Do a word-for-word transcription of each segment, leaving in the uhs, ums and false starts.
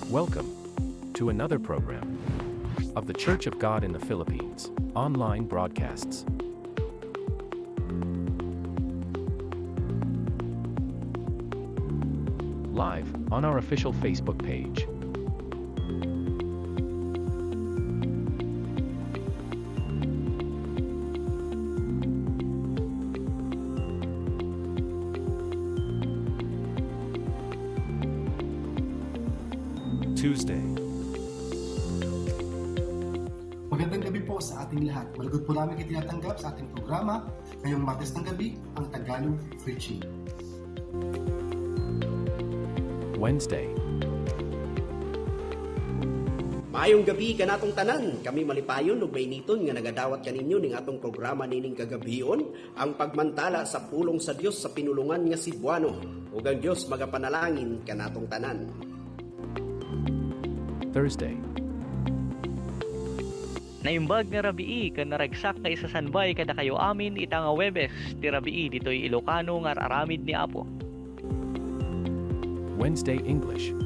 Welcome to another program of The Church of God in the Philippines online broadcasts. Live on our official Facebook page. Tuesday. Magandang gabi po sa ating lahat. Malugod po namin kayo tinatanggap sa ating programa ngayong Martes ng gabi, ang Tagalog Preaching. Wednesday. Maayong gabi kanatong tanan. Kami malipayon ug mainiton nga nagadawat kaninyo ning atong programa nining kagabion, ang pagmantala sa pulong sa Dios sa pinulongan nga Cebuano. Ug ang Dios magapanalangin kanatong tanan. Thursday. Naimbag nga rabii ken naragsak nga isasanbay kadakayo amin ita nga Huwebes ti rabii ditoy Ilocano nga ar-aramid ni Apo. Wednesday English.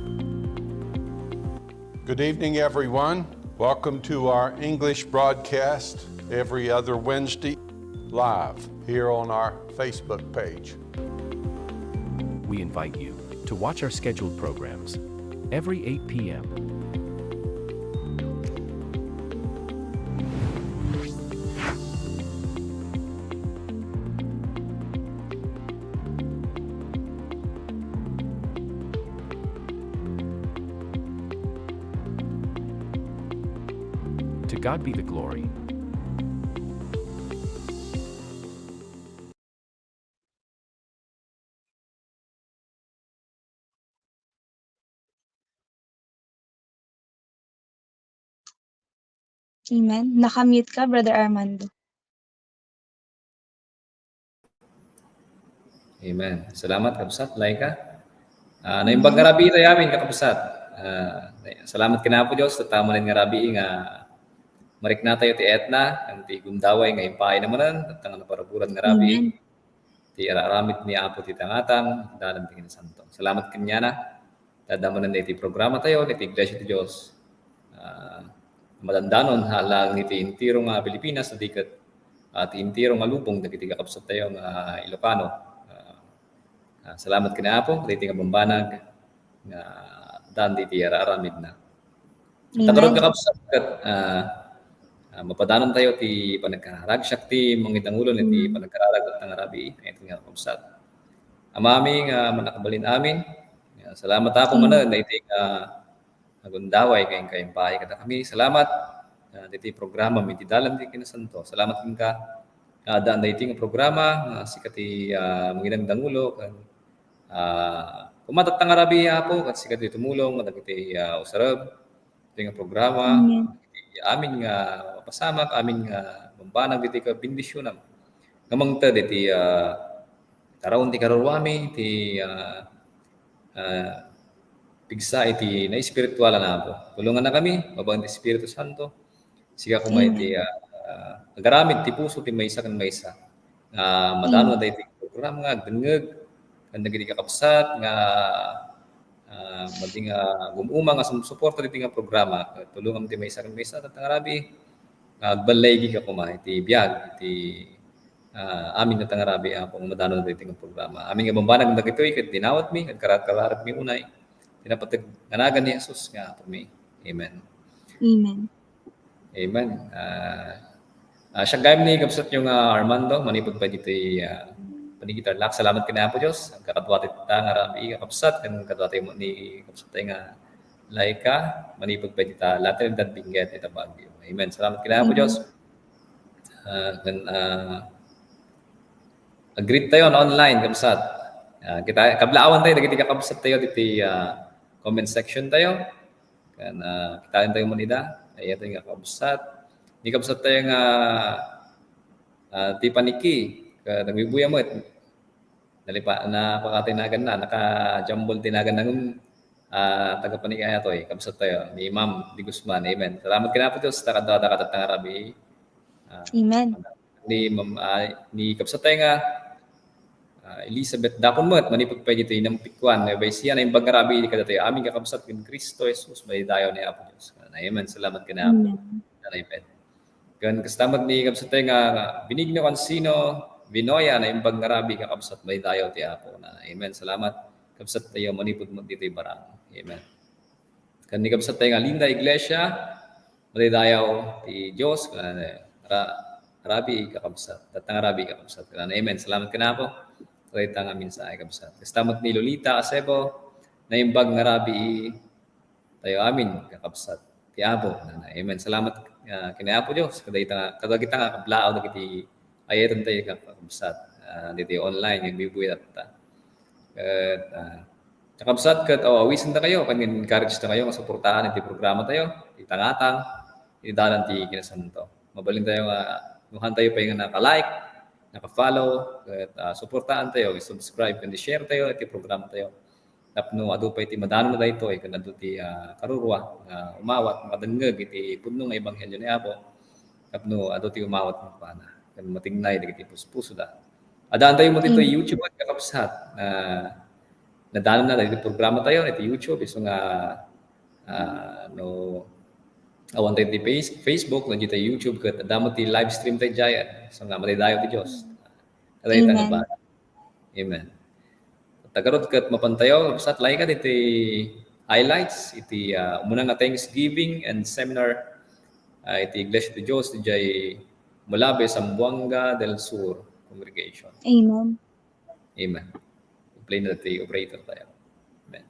Good evening, everyone. Welcome to our English broadcast every other Wednesday live here on our Facebook page. We invite you to watch our scheduled programs every eight p.m. To God be the glory. Amen. Naka-mute ka, Brother Armando. Amen. Salamat, Kabsat Laika. Ah, naimbag nga rabii tayo amin, kakabsat. Ah, salamat ken Apo Dios, tatta manen nga rabii nga mariknatayo ti etna, ken ti gundaway nga impaayna manen, tatta nga naparaburan nga rabii. Amen. Ti ar-aramid ni Apo ti tangatang, dalan ti kinasanto. Salamat kaniana. Dadamanen iti programa tayo, iti Iglesia ti Dios. Ah, madandanon, ha, lang iti entero nga Pilipinas, di ket, ah, ti entero nga lubong, dagiti kakabsat tayo nga Ilocano. Ah, ah, salamat ken Apo, dagiti nga bambanag, nga dan diti ar-aramidna. Tagarud, kakabsat, ket, ah, ah, mapadanon tayo ti panagkararag. Siak ti mangidangulo iti panagkararag ket nga rabii, iti nga kakabsat. Amami nga mannakabalin amin, ah, salamat ako manen iti nga agundaway ken kaimpaay kadakami. Salamat, ah, diti programa, iti dalan ti kinasanto. Salamat kenka, ah, daan daytoy nga programa, ah, sika ti, ah, mangidangulo, ken, ah, kumatatta nga rabii, Apo, ket sika ti tumulong, dagiti, ah, usarem, iti nga programa. Amen. Amin nga mapasamak, amin nga bambanag iti kabendisionam. Nga mangted iti, ah, taraon ti karuruami, ti, ah, ah, pigsa iti naespiritualan, Apo. Tulongannakami, babaen ti Espiritu Santo. Sika koma iti, ah, ah, agaramid ti puso ti maysa ken maysa. Nga madano daytoy program nga agdengngeg ken dagiti kakabsat nga, ah, madi nga gum-uma nga sumsuporta ditoy nga programa. Tulongam ti maysa ken maysa, tatta nga rabii, nga agballaygi ka koma iti biag, iti, ah, amin nga tatta nga rabii, Apo, nga madano daytoy nga programa. Amin nga bambanag dagitoy ket dinawatmi, agkararag-kararagmi unay. Ti napateg nga nagan ni Jesus nga Apomi. Amen. Amen. Amen. Ah, ah, siak gayam ni kabsatyo nga Armando, manipud pay ditoy, ah, panigitarlak. Salamat ken Apo Dios. Agkakadua tayo nga rabii, kakabsat, ken kadua tayo ni kabsat tayo nga Laika, manipud pay dita La Trinidad Benguet, ita Baguio. Amen. Salamat ken Apo Dios. Ah, ken, ah, ag-greet tayo online, kabsat. Ah, kita, kablaawan tayo dagiti kakabsat tayo diti, ah, comment section tayo. Ken, ah, kitaen tayo man ida. Ay, ito nga kabsat. Ni kabsat tayo nga, ah, ti paniki. Ka, nagbibuya met. Nalipa, napakatinagan na. Naka-jumble tinagan na ngem, ah, taga paniki aya to, eh. Kabsat tayo. Ni Ma'am Di Guzman. Amen. Salamat ken Apo Dios. Takadada katatangarabi. Ah, Amen. Ni Ma'am, ah, ni kabsat tayo nga, Elizabeth Dapon met, manipud pay ditoy Nampikwan, Nueva Ecija, naimbag nga rabii kadatayo amin, kakabsat, ken Cristo Jesus, maidayaw ni Apo Dios. Amen. Salamat ken Apo. Amen. Amen. Ken kasta met ni kabsat tayo nga Benigno Cancino Vinoya, naimbag nga rabii, kakabsat, maidayaw ti Apo. Amen. Salamat, kabsat tayo, manipud met ditoy Barango. Amen. Ken ni kabsat tayo nga Linda Iglesia, maidayaw ti Dios, ken, eh, ra-, rabii, kakabsat. Tatta nga rabii, kakabsat. Ken, amen. Salamat ken Apo. Dayta nga mensahe, kabsat. Kasta met ni Lolita Acebo, naimbag nga rabii tayo amin, kakabsat. Ti Apo. Amen. Salamat, ah, ken Apo Dios. Kadayta nga, kadagita nga kablaaw dagiti ay-ayaten tayo, kakabsat. Ah, ditoy online, nga agbubuy tatta. Ket, ah, kakabsat, ket, oh, awisentakon, ken encouragetakayon nga suportaen iti programa tayo, iti tangatang, iti dalan ti kinasanto. Mabalin tayo nga, nuhan tayo pay nga naka-like, naka-follow, ket, ah, suportaen tayo, subscribe, ken share tayo iti programa tayo. Tapno adu pay ti madanonna daytoy, ken adu ti, ah, karurua nga umawat, makadengngeg iti pudno nga ebanghelio ni Apo. Tapno adu ti umawat kenkuana, ken matingnay dagiti puspusoda. Addaantayo met ditoy YouTube, kakabsat. Ah, nadanonna dagiti programa tayo iti YouTube, isu nga, ah, no awan tayo iti Face-, Facebook, no ditoy YouTube, ket adda met ti live stream tayo diay, isu nga maidayaw ti Dios. Kadayta nga ba? Amen. Tagarot ket mapantayo, kabsat, layka iti highlights iti, ah, umuna nga Thanksgiving and Seminar, ah, iti Iglesia ti Dios, diay Mulabe, Zamboanga del Sur Congregation. Amen. Amen. Play na ti operator tayo. Amen.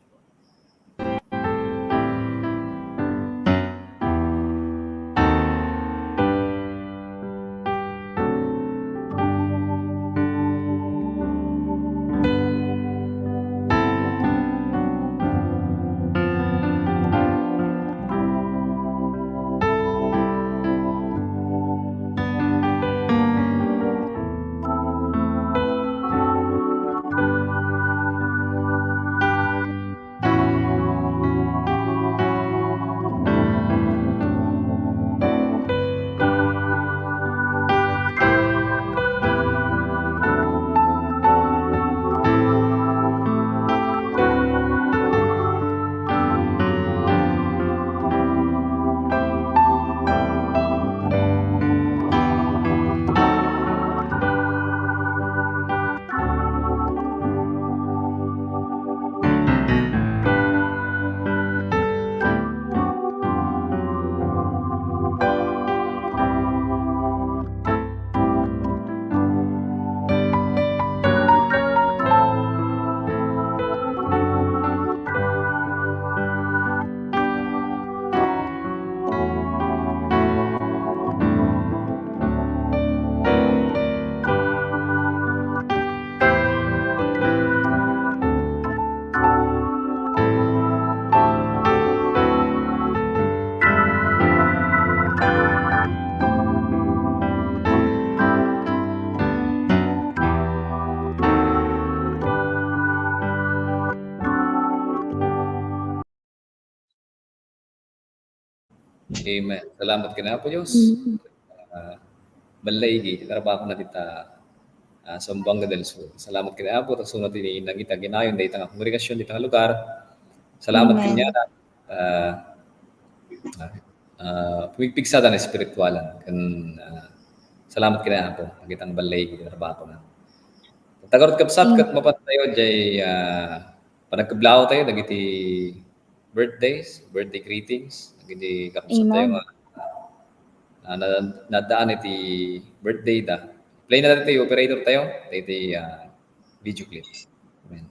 Amen. Salamat ken Apo Dios. Mm. Ah, balay iti trabahona dita, ah, Zamboanga del Sur. Salamat ken Apo, ta isu ti nangita nga aginayon dayta nga kongregasion, dayta nga lugar. Salamat kaniana. Ah, ah, pumigpigsa ti espiritualan. Ken, ah, salamat ken Apo, dagiti balay iti trabahona. Tagarot, kabsat, ket mapantayo diay, ah, panagkablaaw tayo dagiti birthdays, birthday greetings, dagiti kakabsat tayo nga, ah, na-, naddaan iti birthday da. Play na dagiti operator tayo, dagiti, ah, video clip. Amen.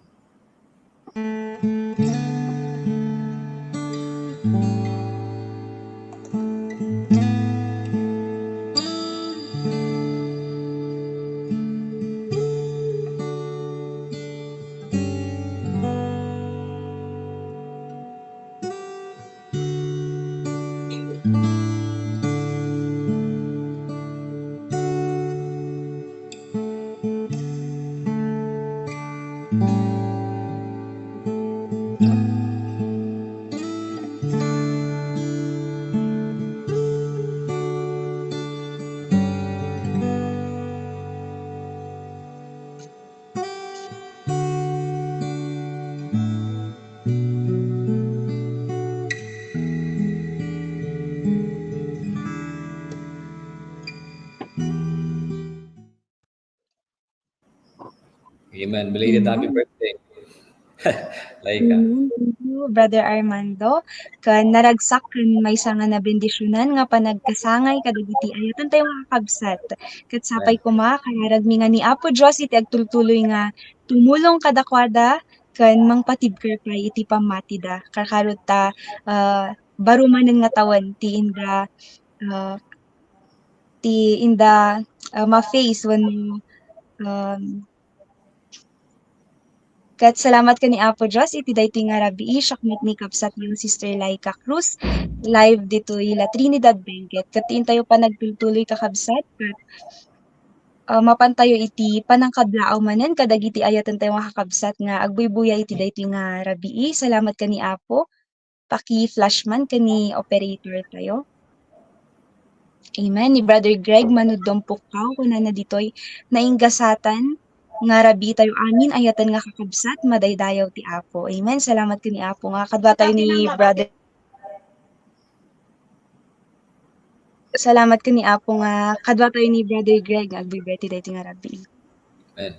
Amen. Belated happy Amen. birthday. Laika. Amen. Thank you, Brother Armando. Ken naragsak ken maysa nga nabendisionan nga panagkasangay kadagiti ayatentayo nga kakabsat. Ket sapay Amen. koma, kararagmi nga ni Apo Dios iti agtultuloy nga tumulong kadakuada ken mangpatibker pay iti pammatida. Karkarot ta, ah, baro manen nga tawen ti inda, ah, ti inda, ah, ma-face wenno, um, Ket salamat ken ni Apo Dios iti daytoy nga rabii, siak met ni kabsatyo, Sister Laika Cruz, live ditoy La Trinidad, Benguet. Ket intayo panagtultuloy, kakabsat, ket, ah, mapantayo iti panangkablaw manen kadagiti ayatentayo nga kakabsat nga agbuybuya iti daytoy nga rabii. Salamat ken ni Apo. Paki-flash man ken ni operator tayo. Amen. Ni Brother Greg Manuddong Pukkaw, kunana ditoy, nainggasatan nga rabii tayo amin, ayaten nga kakabsat, madaydayaw ti Apo. Amen. Salamat ken ni Apo nga kadua tayo ni Brother Salamat ken ni Apo nga kadua tayo ni Brother Greg nga agbuybuya ti daytoy nga rabii. Amen.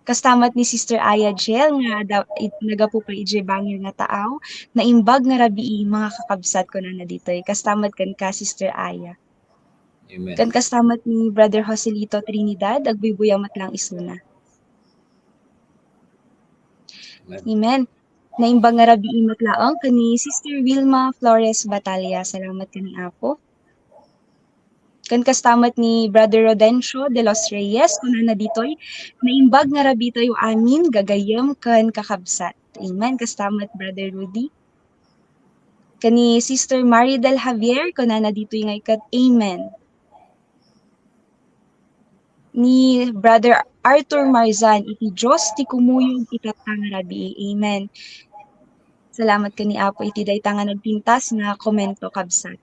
Kasta met ni Sister Aya Jel nga da-, id-, nagapu pay idiay bangir nga taaw, naimbag nga rabii, mga kakabsat, kunana ditoy. Kasta met kenka, Sister Aya. Amen. Ken kasta met ni Brother Joselito Trinidad, agbuybuya met lang isuna. Amen. Amen. Naimbag nga rabii met laeng ken ni Sister Wilma Flores Batalla. Salamat ken ni Apo. Ken kasta met ni Brother Rodencio de los Reyes, kunana ditoy, naimbag nga rabii tayo amin, gagayyem ken kakabsat. Amen. Kasta met, Brother Rudy. Ken ni Sister Marie del Javier, kunana ditoy nga ket, amen. Ni Brother Arthur Marzan, iti Dios ti kumuyog itatta nga rabii. Amen. Salamat ken ni Apo iti dayta nga nagpintas nga komento, kabsat.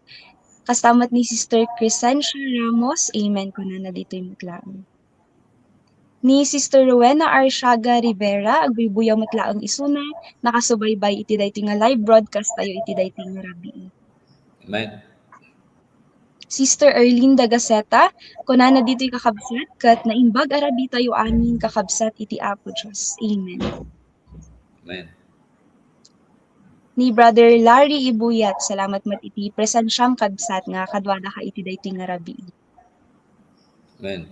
Kasta met ni Sister Crescencia Ramos, amen, kunana ditoy met laeng. Ni Sister Rowena Arsiaga Rivera, agbuybuya met laeng isuna, nakasubaybay iti daytoy nga live broadcast tayo iti daytoy nga rabii. Amen. Sister Erlinda Gaceta, kunana ditoy, kakabsat, ket naimbag a rabii tayo amin, kakabsat, iti Apo Dios. Amen. Amen. Ni Brother Larry Ibuyat, salamat met iti presensiam, kabsat, nga kaduadaka iti daytoy nga rabii. Amen.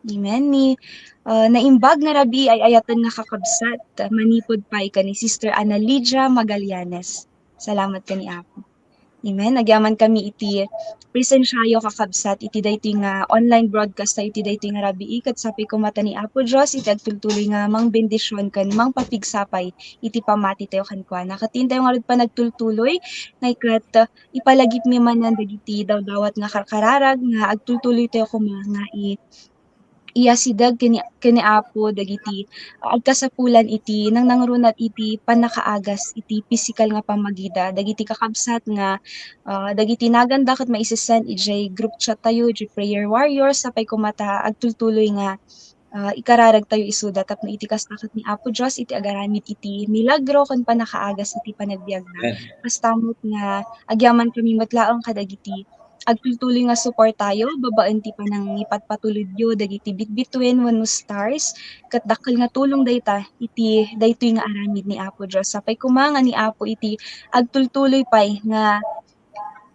Amen. Ni, ah, naimbag nga rabii ay ayaten nga kakabsat, manipud pay ken ni Sister Ana Lydia Magallanes. Salamat ken ni Apo. Amen. Agyaman kami iti presensiayo, kakabsat, iti daytoy nga online broadcast tayo iti daytoy nga rabii, ket sapay koma ta ni Apo Dios iti agtultuloy nga mangbendision ken mangpapigsa pay iti pammati tayo kenkuana. Ket intayo ngarud panagtultuloy, nga ket, ah, ipalagipmi manen dagiti dawdawat nga karkararag nga agtultuloy tayo koma nga i-, iyasideg ken ni, ken ni Apo dagiti, ah, agkasapulan iti nangnangrunat iti pannakaagas iti pisikal nga pammagida. Dagiti kakabsat nga, ah, dagiti naganda ket maisesend idiay group chat tayo, idiay prayer warriors, sapay koma ta agtultuloy nga, ah, ikararag tayo isuda tapno iti kasta ket ni Apo Dios iti agaramid iti milagro ken pannakaagas iti panagbiagna. Amen. Kasta met nga agyaman kami met laeng kadagiti agtultuloy nga suportayo babaen ti panangipatpatulodyo dagiti bitbituen wenno stars, ket dakkel nga tulong dayta iti daytoy nga aramid ni Apo Dios. Sapay koma nga ni Apo iti agtultuloy pay nga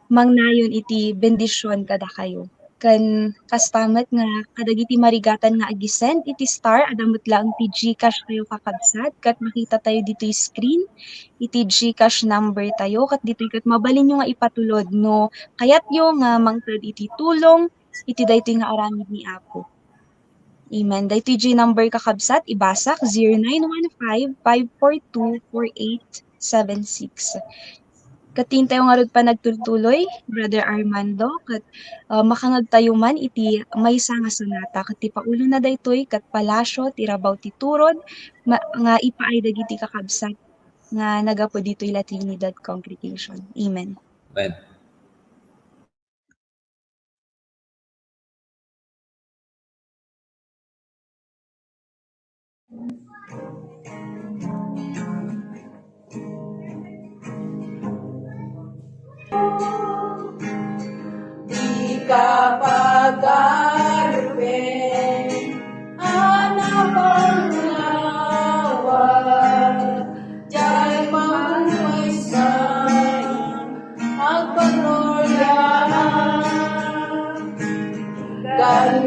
mangnayon iti bendision kadakayo. Ken kasta met nga kadagiti marigatan nga agisend iti star, adda met laeng ti GCash tayo, kakabsat, ket makita tayo ditoy screen iti GCash number tayo, ket ditoy ket mabalinyo nga ipatulod no kayatyo nga mangted iti tulong iti daytoy nga aramid ni Apo. Amen. Daytoy diay number, kakabsat, ibasak, zero nine one five, five four two, four eight seven six. Ket intayo ngarud panagtultuloy, Brother Armando, ket, ah, makangegtayo man iti maysa nga sonata, ket ti paulona daytoy ket Palasio ti Rabaw ti Turon, ma-, nga ipaay dagiti kakabsat nga nagapu ditoy La Trinidad Congregation. Amen. Amen. Di ka pagkaruben,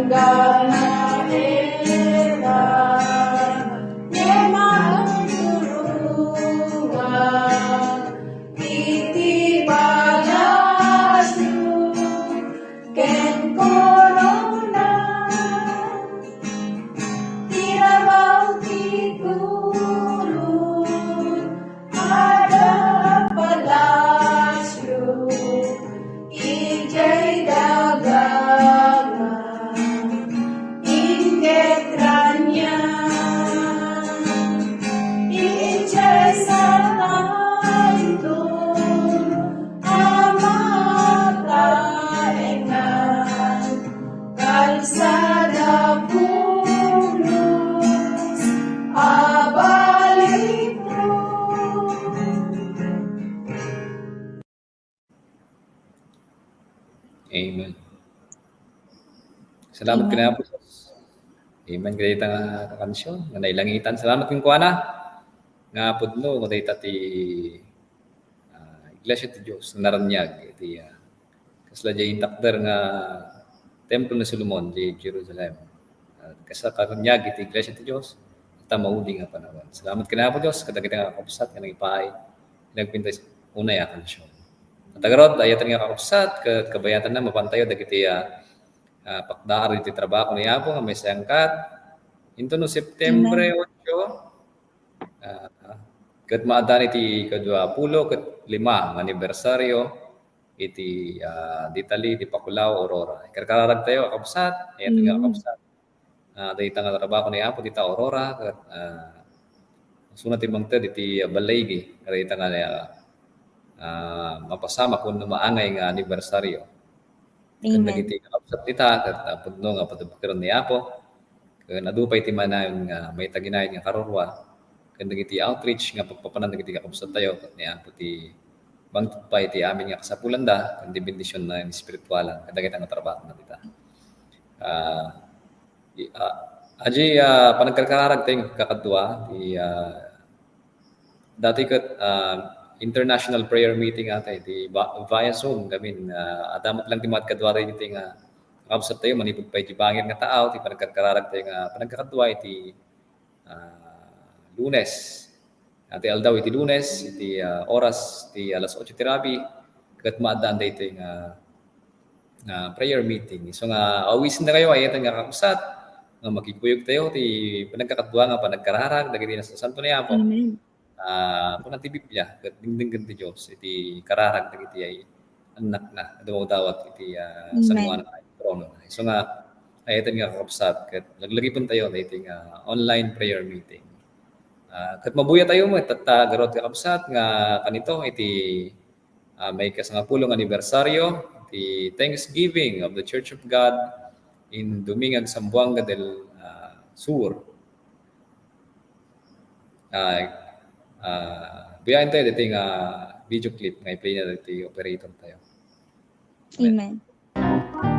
Gana era, ne maturua iti palasyo ken korona. Tirabaw ti gurud, ada palasyo, idiay daga, inggit raniag, idiay San Anton a mataengan. Kalsada pulos a balitok. Amen. Salamat Amen. Kanayon. Amen. Kadayta nga kansion nga nailangitan. Salamat kenkuana nga pudno, kadayta ti ah, Iglesia ti Dios, naraniag iti, ah, kasla diay intakder nga Templo ni Solomon, di Jerusalem. Ah, kasla karaniag iti Iglesia ti Dios, ta maudi nga panawen. Salamat ken Apo Dios, kadagiti nga kakabsat nga nangipaay, nagpintas unay a kansion. At agarod, ayaten nga kakabsat, ket kabayatanna, mapantayo dagiti, ah, ah, pakdaar iti trabaho ni Apo nga may sangkat. Into no September Amen. otso, Ah, ket maaddaan iti kadua pulo ket lima nga anibersaryo iti, ah, ditali ti Pakulao, Aurora. Ikarkararagtayo, kakabsat, ayaten nga Mm. kakabsat. Ah, dayta nga trabaho ni Apo dita Aurora, ket, ah, suna ti mangted iti, ah, balaigi, dayta nga, ah, ah, mapasamak wenno maangay nga anibersaryo. Ken Amen. dagiti kakabsat dita, ket, ah, pudno nga patibkeren ni Apo. Ken adu pay ti manen nga maitaginayan nga karurua ken dagiti outreach nga pagpapanan dagiti kakabsattayo ket ni Apo ti mangted pay iti amin nga kasapulanda ken ti bendisionna nga espiritualan kadagita nga trabahona dita. Ah, i-, ah, adi, ah, panagkarkararag ti kakadua, ti, ah, dati ket, ah, international prayer meeting ata iti ba-, via Zoom gamin, ah, adda met lang ti maad kadua dagiti nga kakabsattayo manipud pay ti bangir nga taaw ti panagkarkararagtayo nga panagkakadua iti, ah, Lunes. Iti aldaw iti Lunes, iti, ah, oras ti alas otso ti rabii, ket maaddaan daytoy nga, nga prayer meeting. So nga, awisenkayo, ayaten nga kakabsat, nga makikuyogtayo ti panagkakadua nga panagkararag dagiti nasasanto ni Apo. Amen. Ah, kuna ti Biblia, ket dingdinggen ti Dios iti kararag dagiti ay annakna, dumawdawat iti, ah, Amen. sangoanan a trono. So nga, ayaten nga kakabsat, ket laglagipentayo daytoy nga online prayer meeting. Ah, ket mabuyatayo met, tatta, garud kakabsat, nga kanito iti, ah, maikasangapulo nga anibersaryo ti Thanksgiving of the Church of God in Dumingan, Zamboanga del, ah, Sur. Ah, ah, buyaentayo ditoy nga video clip nga i-play na ditoy operatortayo. Amen. Amen.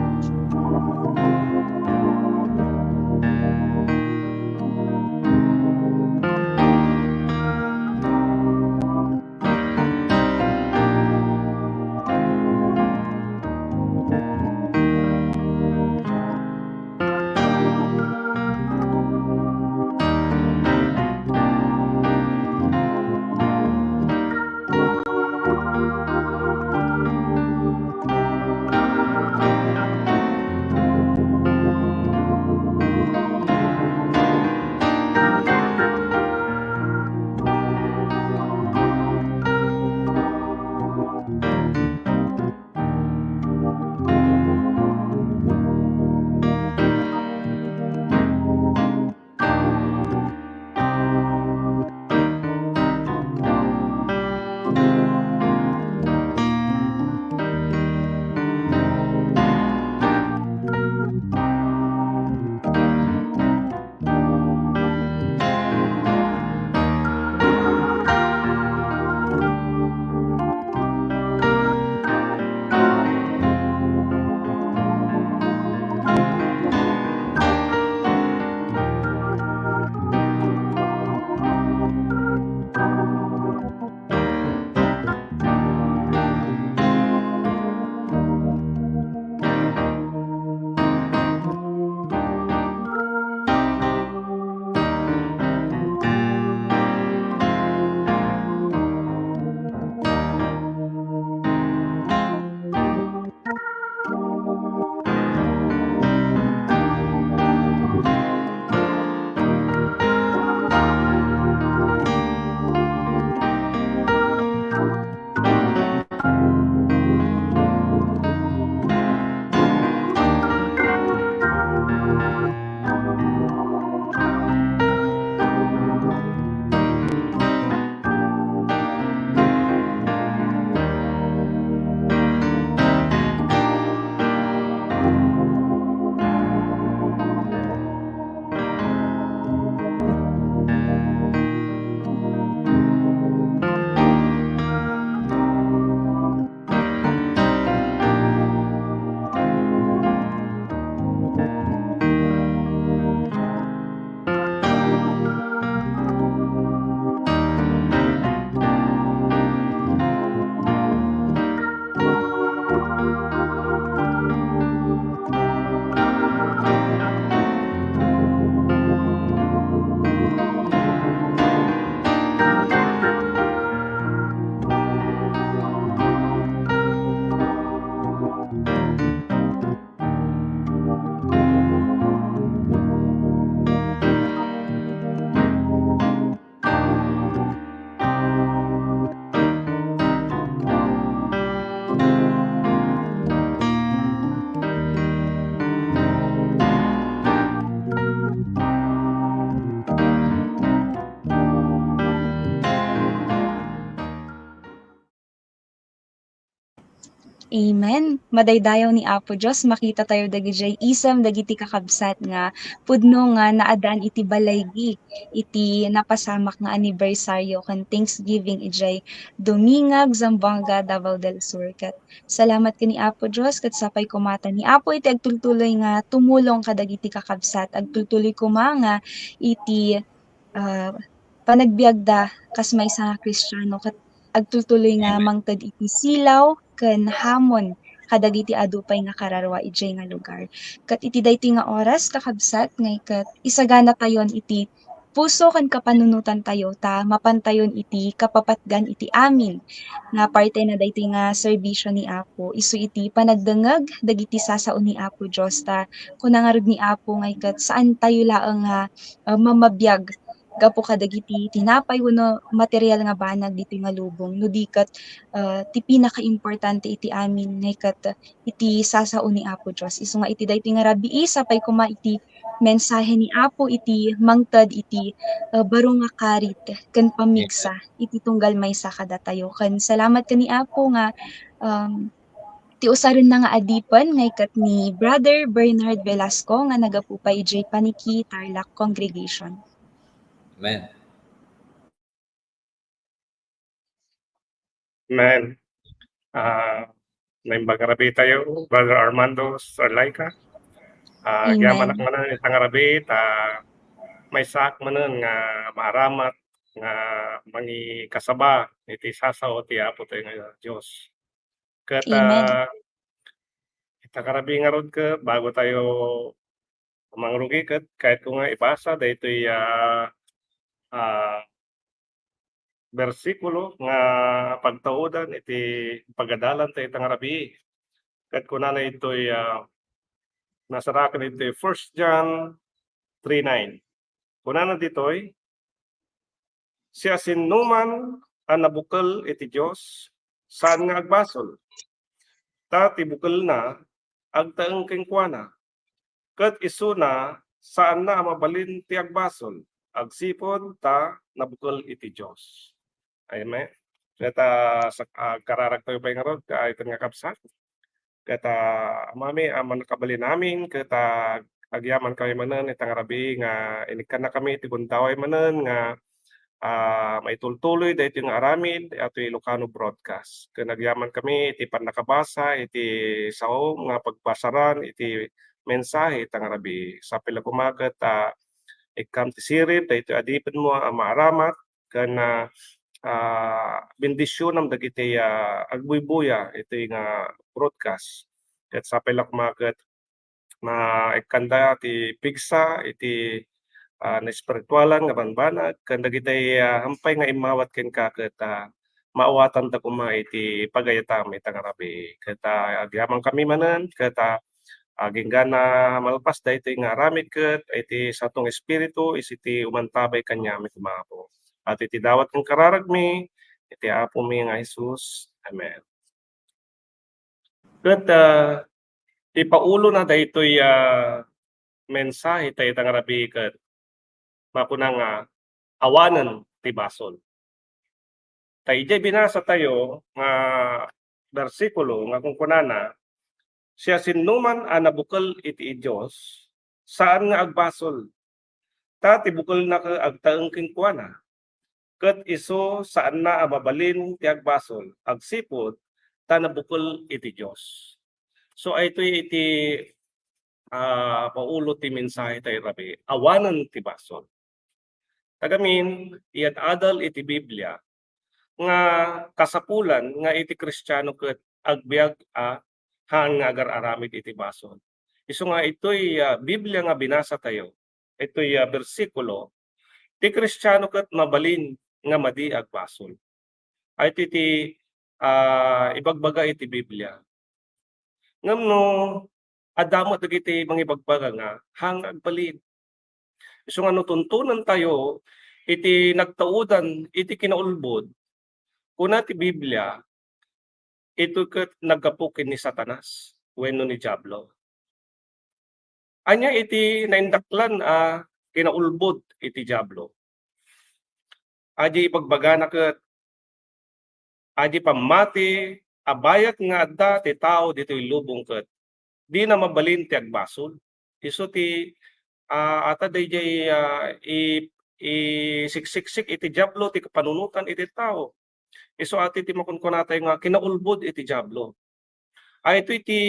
Amen. Madaydayaw ni Apo Dios, makita tayo dagidiay isem dagiti kakabsat nga pudno nga naadan iti balaygi iti napasamak nga anibersaryo ken Thanksgiving idiay Dumingag, Zamboanga, Davao del Sur. Ket salamat ken ni Apo Dios, ket sapay koma ta ni Apo iti agtultuloy nga tumulong kadagiti kakabsat, agtultuloy koma nga iti, ah, panagbiagda kas maysa nga Kristiano, ket agtultuloy nga Amen. Mangted iti silaw ken hamon kadagiti adu pay nga kararua idiay nga lugar. Ket iti daytoy nga oras, kakabsat, nga ket isaganatayon iti puso ken kapanunotantayo ta mapantayon iti kapapatgan iti amin nga parte na daytoy nga serbisio ni Apo, isu iti panagdengngeg dagiti sasao ni Apo Dios. Ta kuna ngarud ni Apo nga ket saantayo laeng nga, ah, mamabiag gapu kadagiti tinapay wenno material nga banag ditoy nga lubong, no di ket, ah, ti pinakaimportante iti amin nga ket iti sasao ni Apo Dios. Isu nga iti daytoy nga rabii, sapay koma iti mensahe ni Apo iti mangted iti, ah, baro nga karit ken pamigsa iti tunggal maysa kadatayo. Ken salamat ken ni Apo nga, um, ti usarenna nga adipen nga iket ni Brother Bernard Velasco nga nagapu pay idiay Paniki, Tarlac Congregation. Amen. Amen. Ah, naimbag nga rabii tayo, Brother Armando, Sir Laika. Ah, amen. Agyamanak manen ita nga rabii, ta maysaak manen nga maaramat nga mangikasaba iti sasao ti Apo tayo nga Dios. Ket, amen. Ah, ita nga rabii ngarud ket bago tayo mangrugi ket kayatko nga ibasa daytoy, ah, ah, bersikulo nga pagtaudan iti pagadalan ta ita nga rabii. Ket kunana itoy, ah, nasaraken itoy First John three nine. Kunana ditoy, siasinoman a nabukel iti Dios, saan nga agbasol. Ta ti bukelna, agtaeng kenkuana. Ket isuna, saanna a mabalin ti agbasol, agsipud ta nabukel iti Dios. Amen. Ket, ah, sa-, agkararagtayo pay ngarud, ah, ita nga kabsat. Ket, ah, Amami, a mannakabalin amin, ket, ah, agyamankami manen ita nga rabii nga inikkannakami iti gundaway manen nga, ah, maitultuloy daytoy nga aramid, atoy Ilocano Broadcast. Ken agyamankami iti pannakabasa iti sao nga pagbasaran iti mensahe ita nga rabii. Sapay la koma ket, ah, ikkam ti sirib daytoy adipenmo a maaramat ken, ah, ah, bendisionam dagiti, ah, agbuybuya itoy nga broadcast. Ket sapay la koma ket maikkanda ti pigsa iti, ah, naespiritualan nga bambanag ken dagiti, ah, hampay nga immawat kenka ket, ah, maawatanda koma iti pagayatam ita nga rabii. Ket, ah, agyamankami manen ket, ah, agingga malpas daytoy nga aramid ket iti Santo nga Espiritu isu ti umantabay kaniami koma, Apo. Ket iti dawat ken kararagmi, iti Apomi nga Jesus. Amen. Ket, ah, ti paulona daytoy, ah, mensahe ta ita nga rabii ket makuna nga awanen ti basol. Ta idiay binasatayo nga bersikulo nga kunkunana, siasinoman a nabukel iti Dios, saan nga agbasol. Ta ti bukelna ket agtaeng kenkuana. Ket isu saanna a mabalin ti agbasol, agsipud ta nabukel iti Dios. So, aytoy iti, ah, paulo ti mensahe ta ita nga rabii, awanen ti basol. Ta ngamin, iyad-adal iti Biblia nga kasapulan nga iti Kristiano ket agbiag a haan nga agar-aramid iti basol. Isu nga itoy, ah, Biblia nga binasatayo, itoy, ah, bersikulo, ti Kristiano ket mabalin nga madi agbasol. Ay ti, ti, ah, ibagbaga iti Biblia. Ngem no adda met dagiti mangibagbaga nga haan nga agbalin. Isu nga no tuntunen tayo iti nagtaudan iti kinaulbod, kuna ti Biblia, itoy ket naggapu ken ni Satanas wenno ni Diablo. Ania iti naindaklan a kinaulbod iti Diablo? Adi ibagbagana ket adi pammati, a bayat nga adda ti tao ditoy lubong ket dina mabalin ti agbasol. Isu ti, ah, ata daydiay, ah, i-, isiksiksik iti Diablo ti kapanunotan iti tao. Isu ati ti makunkunatayo nga kinaulbod iti Diablo. Ay itoy ti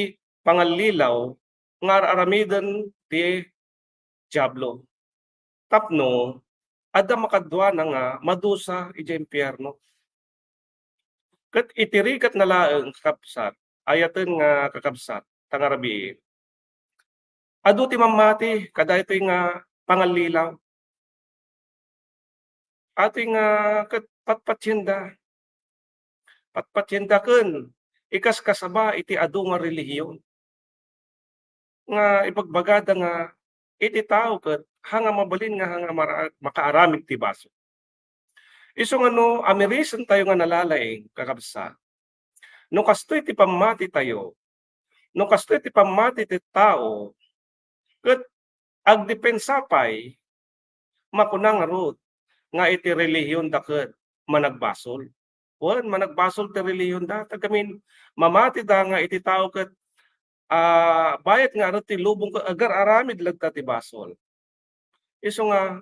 pangallilaw nga ar-aramiden ti Diablo. Tapno adda makaduana nga madusa idiay impierno. Ket iti rigatna laeng, kakabsat, ayaten nga kakabsat, ta nga rabii, adu ti mammati kadaytoy nga pangallilaw. Ati nga ket patpatienda. Patpatienda ken ikaskasaba iti adu nga relihiyon. Nga ibagbagada nga iti tao ket ha nga mabalin nga ha nga mara-, makaaramid ti basol. Isu nga no amirisentayo nga nalalaing, kakabsat, no kastoy ti pammatitayo, no kastoy ti pammati ti tao, ket agdepensa pay, makuna ngarud nga iti relihionda ket managbasol. Wen, managbasol ti relihionda. Tagamin, mamatida nga iti tao ket, ah, bayat nga adu ti lubong ket agar-aramid latta ti basol. Isu nga,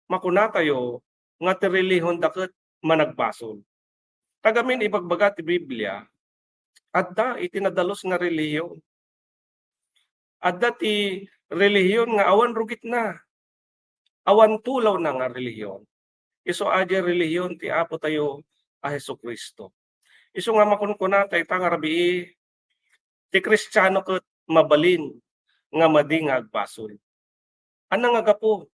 makunatayo nga ti relihionda ket managbasol. Tagamin, ibagbaga ti Biblia, adda iti nadalus nga relihiyon. Adda ti relihiyon nga awan rugitna, awan tulawna nga relihiyon. Isu a diay relihiyon ti Apo tayo a Jesu-Cristo. Isu nga makunkuna ta ita nga rabii, ti Kristiano ket mabalin nga madi nga agbasol. Ania nga gapu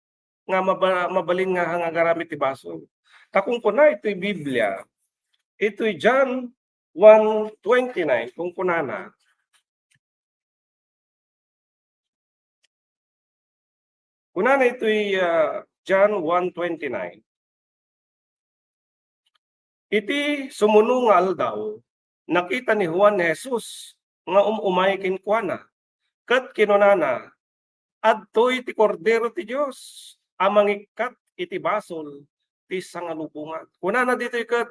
nga maba-, mabalin nga nga agaramid ti basol? Ta kunkuna itoy Biblia, itoy John one twenty-nine, kunkunana, kunana itoy, ah, John one twenty-nine, Iti sumuno nga aldaw, nakita ni Juan ni Jesus nga um-umay kenkuana, ket kinunana, "Adtoy ti Kordero ti Dios a mangikkat iti basol ti sangalubongan." Kunana ditoy ket,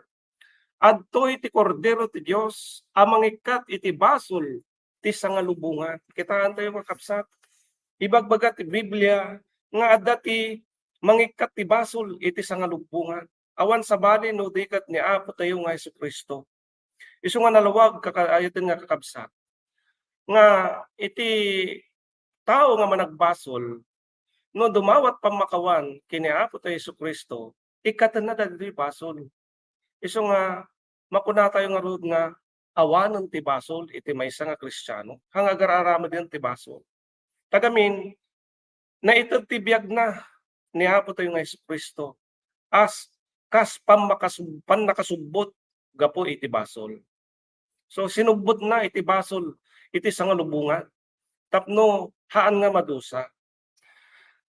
"Adtoy ti Kordero ti Dios a mangikkat iti basol ti sangalubongan." Kitaentayo, kakabsat, ibagbaga ti Biblia nga adda ti mangikkat ti basol iti sangalubongan. Awan sabali no di ket ni Apo tayo nga Jesu-Cristo. Isu nga nalawag, kaka-, ayaten nga kakabsat, nga iti tao nga managbasol, no dumawat pammakawan ken ni Apo tayo Jesu-Cristo, ikkatenna dagitoy basol. Isu nga makunatayo ngarud nga awanen ti basol iti maysa nga Kristiano, ha nga agar-aramiden ti basol. Tagamin, naited ti biagna ni Apo tayo nga Jesu-Cristo as kas pammakasub-, pannakasubbot gapu iti basol. So, sinubbotna iti basol iti sangalubongan tapno haan nga madusa.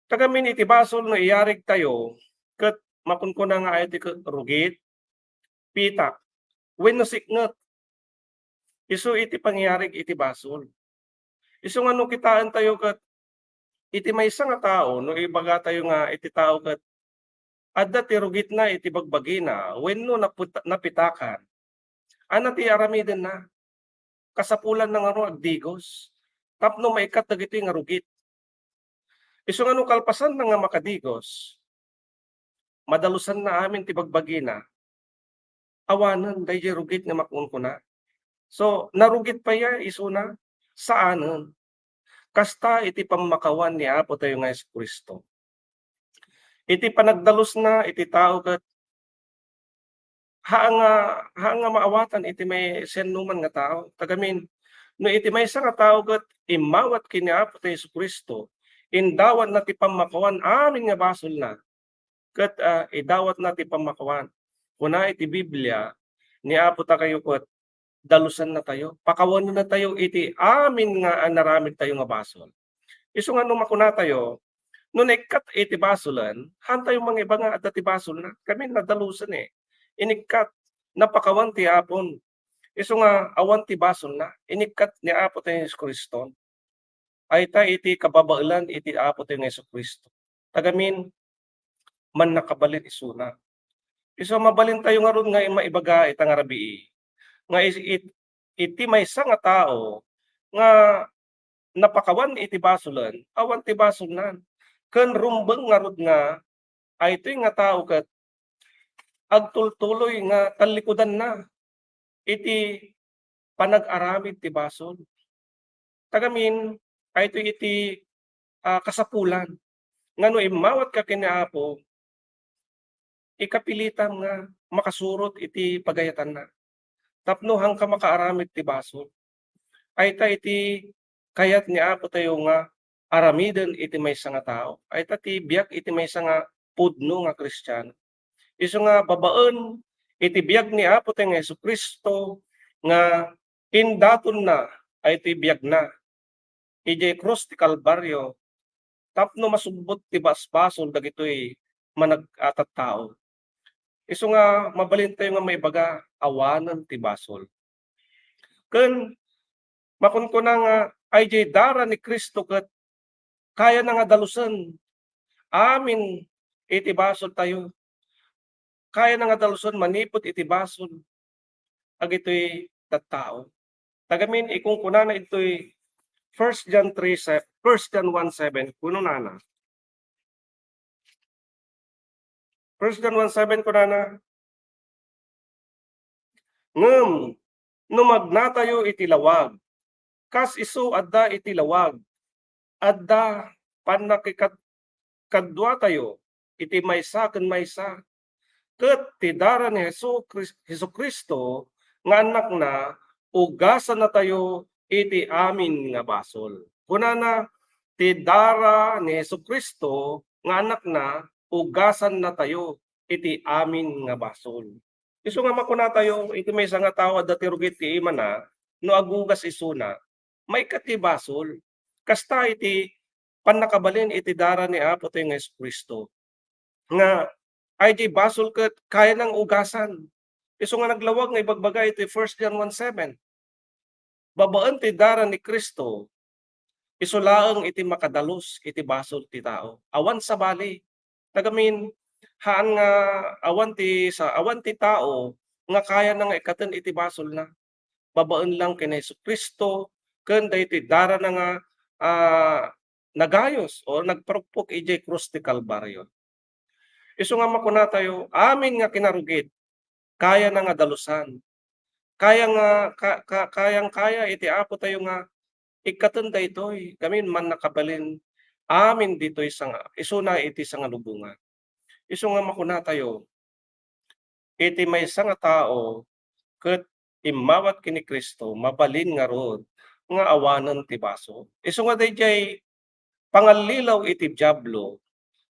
Tagamin iti basol no iyarigtayo, ket makunkuna nga ay ti ket rugit, pitak, wenno siknget. Isu iti pangiyarig iti basol. Isu nga no kitaentayo ket iti maysa nga tao, no ibagatayo nga iti tao ket adda ti rugitna iti bagbagina wenno naput-, napitakan, ania ti aramidenna? Kasapulanna nga no agdigos tapno maikkat dagitoy nga rugit. Isu nga no kalpasanna nga makadigos, madalusanna amin ti bagbagina, awanen daydiay rugit nga makunkuna. So, narugit pay a isuna? Saanen. Kasta iti pammakawan ni Apo tayo nga Jesu-Cristo. Iti panagdalusna iti tao ket haan nga, haan nga maawatan iti may siannuman nga tao. Tagamin, no iti maysa nga tao ket immawat ken ni Apo tayo Jesu-Cristo, indawatna ti pammakawan amin nga basolna, ket, ah, idawatna ti pammakawan. Kuna iti Biblia, ni Apo ta kayo ket dalusanna tayo, pakawanenna tayo iti amin nga anaramid tayo nga basol. Isu nga no makuna tayo, no naikkat iti basolen, haantayo mangiba nga adda ti basolna. Kami nadalusen eh. Inikkat, napakawan ti Apon. Isu nga awan ti basolna, inikkat ni Apo tayo Jesu-Cristo. Ayta iti kababaelan iti Apo tayo nga Jesu-Cristo. Tagamin, mannakabalin isuna. Isu mabalintayo ngarud nga maibaga ita nga rabii. nga is-, it-, iti maysa nga tao nga napakawan iti basolen, awan ti basolnan. Ken rumbeng ngarud nga aytoy nga tao ket agtultuloy nga tallikudanna iti panag-aramid ti basol. Tagamin, aytoy iti, ah, kasapulan nga no immawatka ken ni Apo, ikapilitam nga makasurot iti pagayatanna tapno haanka makaaramid ti basol. Ayta iti kayat ni Apo tayo nga aramiden iti maysa nga tao. Ayta ti biag iti maysa nga pudno nga Kristiano. Isu nga babaen iti biag ni Apo tayo nga Jesu-Cristo nga indatonna ay ti biagna idiay krus ti Kalbario tapno masubbot ti basbasol dagitoy manag-a tattao. Isu nga mabalin tayo nga maibaga, awanen ti basol. Ken makunkuna nga, ay diay dara ni Cristo ket kayana nga dalusen amin iti basol tayo. Kayana nga dalusen manipud iti basol dagitoy tattao. Tagamin, ikunkunana itoy First John three se-, First John one seven, kunana. First John one seven, kunana, "Ngem no magnatayo iti lawag, kas isu adda iti lawag, adda pannakikad-, kadduatayo iti maysa ken maysa. Ket ti dara ni Jesu-, Jesu-Cristo nga Annakna, ugasannatayo iti amin nga basol." Kunana, ti dara ni Jesu-Cristo nga Annakna, ugasannatayo iti amin nga basol. Isu nga makunatayo, iti maysa nga tao adda ti rugit ti imana, no agugas isuna, maikkat ti basol. Kasta iti pannakabalin iti dara ni Apo tayo nga Jesu-Cristo, nga ay di basol ket kaya nang ugasan. Isu nga naglawag nga ibagbaga iti First John one seven. Babaen ti dara ni Cristo, isu laeng iti makadalus iti basol ti tao. Awan sabali. Tagamin, haan nga awan ti sa-, awan ti tao nga kayana nga ikkaten iti basolna. Babaen lang ken Jesu-Cristo ken daytoy darana nga, ah, nagayos o nagparukpok idiay krus ti Kalbario. Isu nga makunatayo, amin nga kinarugit, kayana nga dalusan. Kaya nga, ka-, ka-, kayang-kaya iti Apo tayo nga ikkaten daytoy, gamin mannakabalin amin ditoy sanga-, isuna iti sangalubongan. Isu nga makunatayo, iti maysa nga tao ket immawat ken ni Cristo, mabalin ngarud nga awanen ti basol. Isu nga daydiay pangallilaw iti Diablo,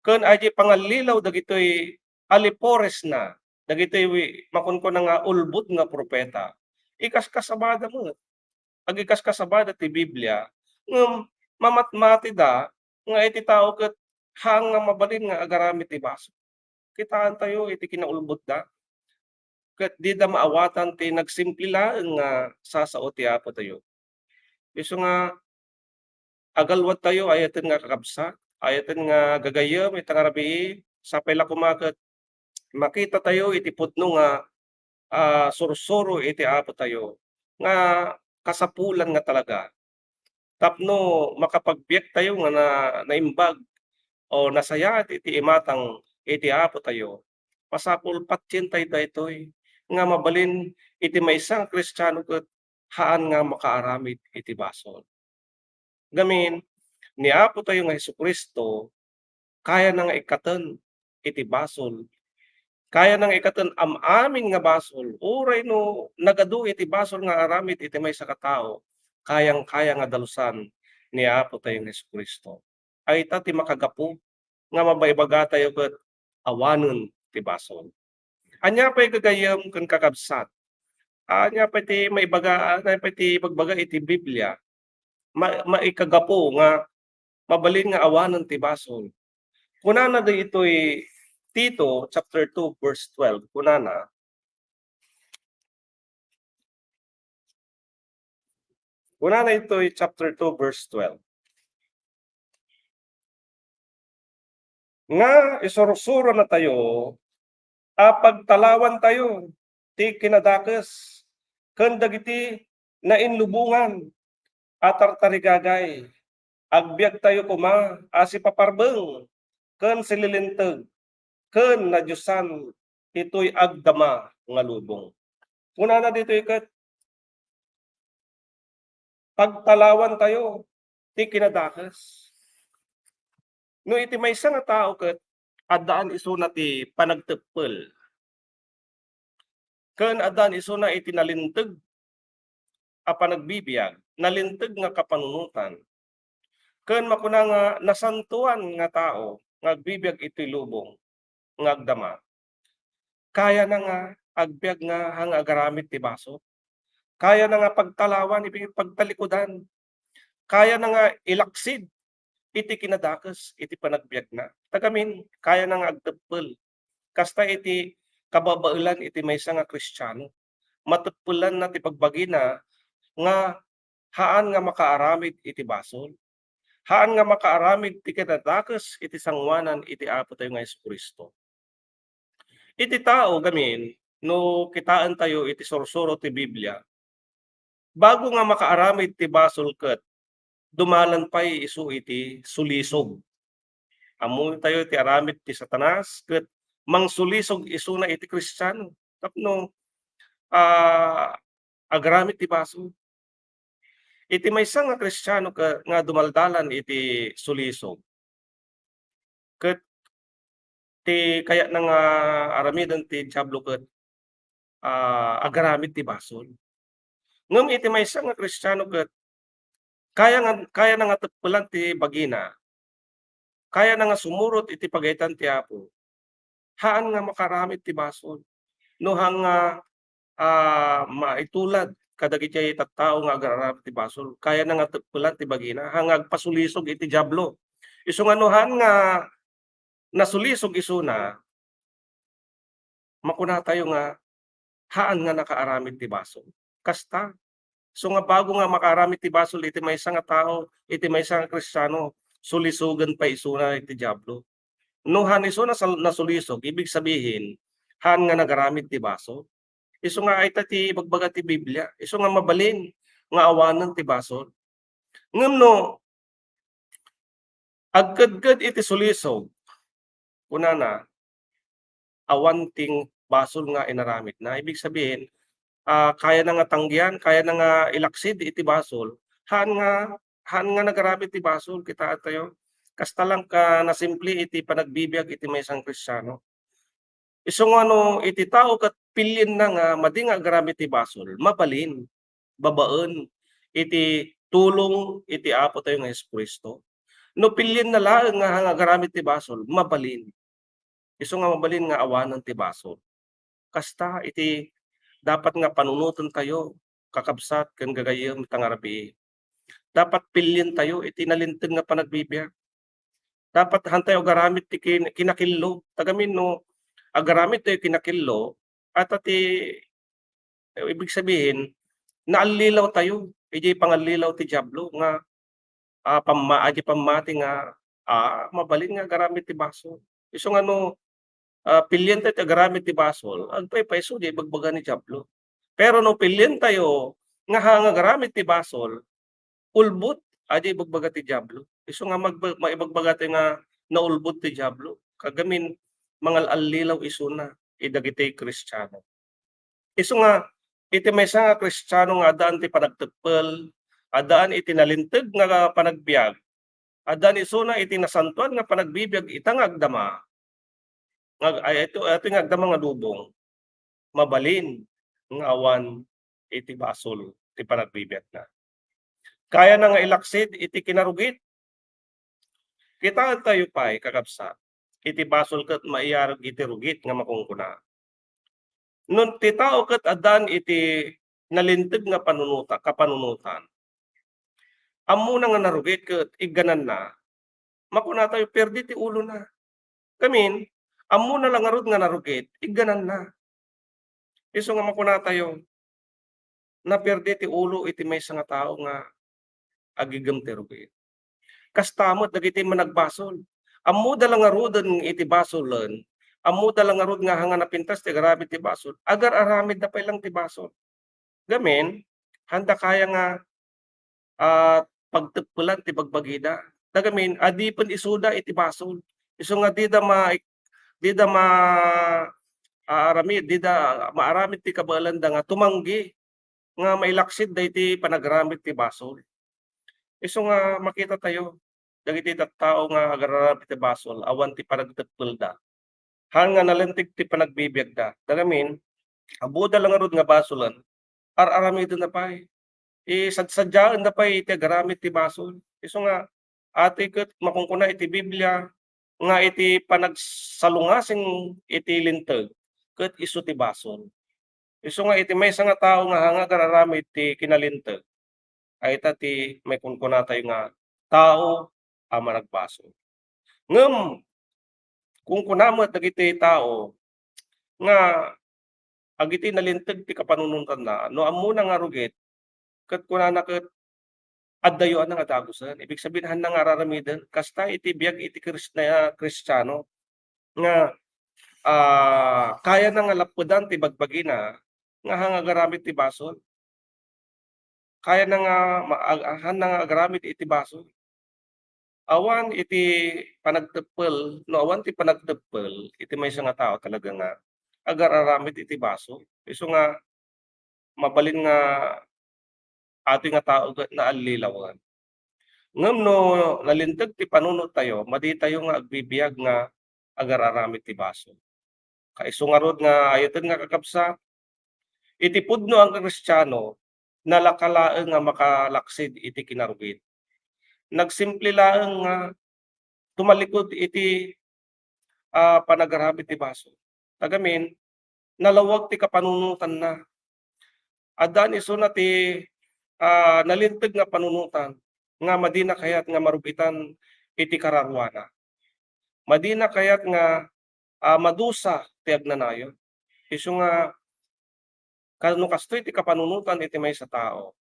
ken adda pangallilaw dagitoy aliporesna, dagitoy wi-, makunkuna nga ulbod nga propeta, ikaskasabada met. Agikaskasabada ti Biblia, ngem mamatmatida nga iti tao ket haan nga mabalin nga agaramid ti basol. Kitaentayo iti kinaulbodda. Ket dida maawatan ti nagsimple laeng nga sasao ti Apo tayo. Isu nga agalwadtayo, ayaten nga kakabsat, ayaten nga gagayyem ita nga rabii, sapay la koma ket makitatayo iti pudno nga, ah, sursuro iti Apo tayo nga kasapulan nga talaga tapno makapagbiagtayo nga na-, naimbag o nasayaat iti imatang iti Apo tayo. Masapul patientayo daytoy nga mabalin iti maysa nga Kristiano ket haan nga makaaramid iti basol. Gamin, ni Apo tayo nga Jesu-Cristo, kayana nga ikkaten iti basol. Kayana nga ikkaten am-amin nga basol. Uray no nagadu iti basol nga aramid iti maysa ka tao, kayang-kaya nga dalusan ni Apo tayo nga Jesu-Cristo. Ay ta ti makagapu nga mabaibagatayo ket awanen ti basol. Ania pay gagayyem ken kakabsat? Ania pay ti maibaga, ania pay ti ibagbaga iti Biblia? Ma-, maikagapu nga mabalin nga awanen ti basol. Kunana daytoy Tito chapter two verse twelve. Kunana, Kunana itoy chapter two verse twelve, nga isursuronatayo a pagtalawantayo ti kinadakes ken dagiti nainlubongan a tartarigagay. Agbiagtayo koma a sipaparbeng ken sililinteg ken nadiosan itoy agdama nga lubong. Kunana ditoy ket, pagtalawantayo ti kinadakes. No iti maysa nga tao ket addaan isuna ti panagteppel, ken addaan isuna iti nalinteg a panagbibiag, nalinteg nga kapanunotan, ken makuna nga nasantoan nga tao nga agbibiag iti lubong nga agdama, kayana nga agbiag nga haan nga agaramid ti basol. Kayana nga pagtalawan, ibi-, pagtalikudan. Kayana nga ilaksid iti kinadakes iti panagbiagna. Ta gamin, kayana nga agteppel. Kasta iti kababaelan iti maysa nga Kristiano. Mateppelanna ti bagbagina nga haan nga makaaramid iti basol. Haan nga makaaramid ti kinadakes iti sangoanan iti Apotayo nga Jesu-Cristo. Iti tao gamin, no kitaentayo iti sursuro ti Biblia, bago nga makaaramid ti basol ket dumalan pay isu iti sulisog. Ammotayo ti aramid ti Satanas ket mangsulisog isuna iti Kristiano tapno, ah, agaramid ti basol. Iti maysa nga Kristiano ke-, nga dumaldalan iti sulisog, ket ti kayatna nga aramiden ti Diablo ket, ah, agaramid ti basol. Ngem iti maysa nga Kristiano ket kaya nga, kayana nga teppelan ti bagina, kayana nga sumurot iti pagayatan ti Apo, haan nga makaaramid ti basol. No haan nga, ah, maitulad kadagiti tattao nga agar-aramid ti basol, kayana nga teppelan ti bagina, haan nga agpasulisog iti Diablo. Isu nga no haan nga nasulisog isuna, makunatayo nga haan nga nakaaramid ti basol. Kasta, isu nga bago nga makaaramid ti basol iti maysa nga tao, iti maysa nga Kristiano, sulisogen pay isuna iti Diablo. No haan isu nasal-, nasulisog, ibig sabihin, haan nga nagaramid ti basol. Isu nga ay ta ti ibagbaga ti Biblia, isu nga mabalin nga awanen ti basol. Ngem no agkedked iti sulisog, kunana, awan ti basol nga inaramidna. Ibig sabihin, ah, kayana nga tanggian, kayana nga ilaksid iti basol, haan nga, haan nga nagaramid ti basol, kitaentayo. Kasta lang ka nasimple iti panagbibiag iti maysa nga Kristiano. Isu nga no iti tao ket pilienna nga madi nga agaramid ti basol, mabalin, babaen iti tulong iti Apotayo nga Jesu-Cristo. No pilienna laeng nga, nga agaramid ti basol, mabalin. Isu nga mabalin nga awanen ti basol. Kasta iti dapat nga panunotentayo, kakabsat ken gagayyem ta nga rabii. Dapat pilientayo iti nalinteg nga panagbibiag. Dapat haantayo agaramid ti kin-, kinakillo. Ta gamin no agaramidtayo kinakillo, at ti, ibig sabihin, naallilawtayo idiay pangallilaw ti Diablo nga, ah, pamma-, idiay pammati nga, ah, mabalin nga agaramid ti basol. Isu nga no, ah, pilientayo ti agaramid ti basol, agpaypayso diay ibagbaga ni Diablo. Pero no pilientayo nga haan nga agaramid ti basol, ulbod, adi ibagbaga ti Diablo. Isu nga magba-, maibagbagatayo nga naulbod ti Diablo. Kagamin, mangal-allilaw isuna idagiti Kristiano. Isu nga, iti maysa nga Kristiano nga addaan ti panagteppel, addaan iti nalinteg nga panagbiag, addaan isuna iti nasantoan nga panagbibiag ita nga agdama, nga, ay, ito, ito nga agdama nga lubong, mabalin nga awan iti basol ti panagbibiagna. Kayana nga ilaksid iti kinarugit. Kitaentayo pay, kakabsat, iti basol ket maiyarag iti rugit nga makungkuna. No ti tao ket addaan iti nalinteg nga panunota-, kapanunotan, ammona nga narugit ket iggananna, makunatayo, perdi ti ulona. Gamin, ammona la ngarud nga narugit, iggananna. Isu nga makunatayo, naperdi ti ulo iti maysa nga tao nga agigem ti rugit. Kasta met dagiti managbasol. Ammoda la ngaruden iti basolen, ammoda la ngarud nga haan nga napintas ti agaramid ti basol, agar-aramidda pay lang ti basol. Gamin, handa kaya nga, ah, pagteppelan ti bagbagida. Dagamin, adipen isuda iti basol. Isu nga dida ma-, dida ma-, aaramid, dida maaramid ti kabaelanda nga tumanggi nga mailaksid daydi panagaramid ti basol. Isu nga makita tayo, dagiti tattao nga agar-aramid ti basol, awan ti panagteppelda. Haan nga nalinteg ti panagbibiagda. Dagamin, abuda la ngarud nga basolen, ar-aramidenna pay. Isadsadiaenna pay iti agaramid ti basol. Isu nga, atoy ket makunkuna iti Biblia nga iti panagsalungasing iti linteg ket isu ti basol. Isu nga iti maysa nga tao nga haan nga agar-aramid ti kinalinteg, ay ta ti maikunkunatayo nga tao a managbasol. Ngem kunkuna met dagiti tao nga agiti nalinteg ti kapanunotanna, no ammona nga rugit, ket kunana ket, addayo a nangadagusen. Ibig sabihin, haanna nga ar-aramiden. Kasta iti biag iti Kris-, na Kristiano nga, ah, kayana nga lappedan ti bagbagina nga haan nga agaramid ti basol. Kayana nga ma-, ag-, haanna nga agaramid iti basol. Awan iti panagteppel, no awan ti panagteppel iti maysa nga tao talaga nga agar-aramid iti basol. Isu nga mabalin nga atoy nga tao ket naallilawen. Ngem no nalinteg ti panunottayo, maditayo nga agbibiag nga agar-aramid ti basol. Kaisu ngarud nga ayaten nga kakabsat, iti pudno a Kristiano, nalaka laeng nga makalaksid iti kinarugit. Nagsimple laeng nga tumalikod iti, ah, panagaramid ti basol. Dagamin, nalawag ti kapanunotanna. Addan isuna ti, ah, nalinteg nga panunotan nga madina kayat nga marugitan iti kararuana. Madina kayat nga, ah, madusa ti agnanayon. Isu nga, kas-, no kastoy ti kapanunotan iti maysa tao,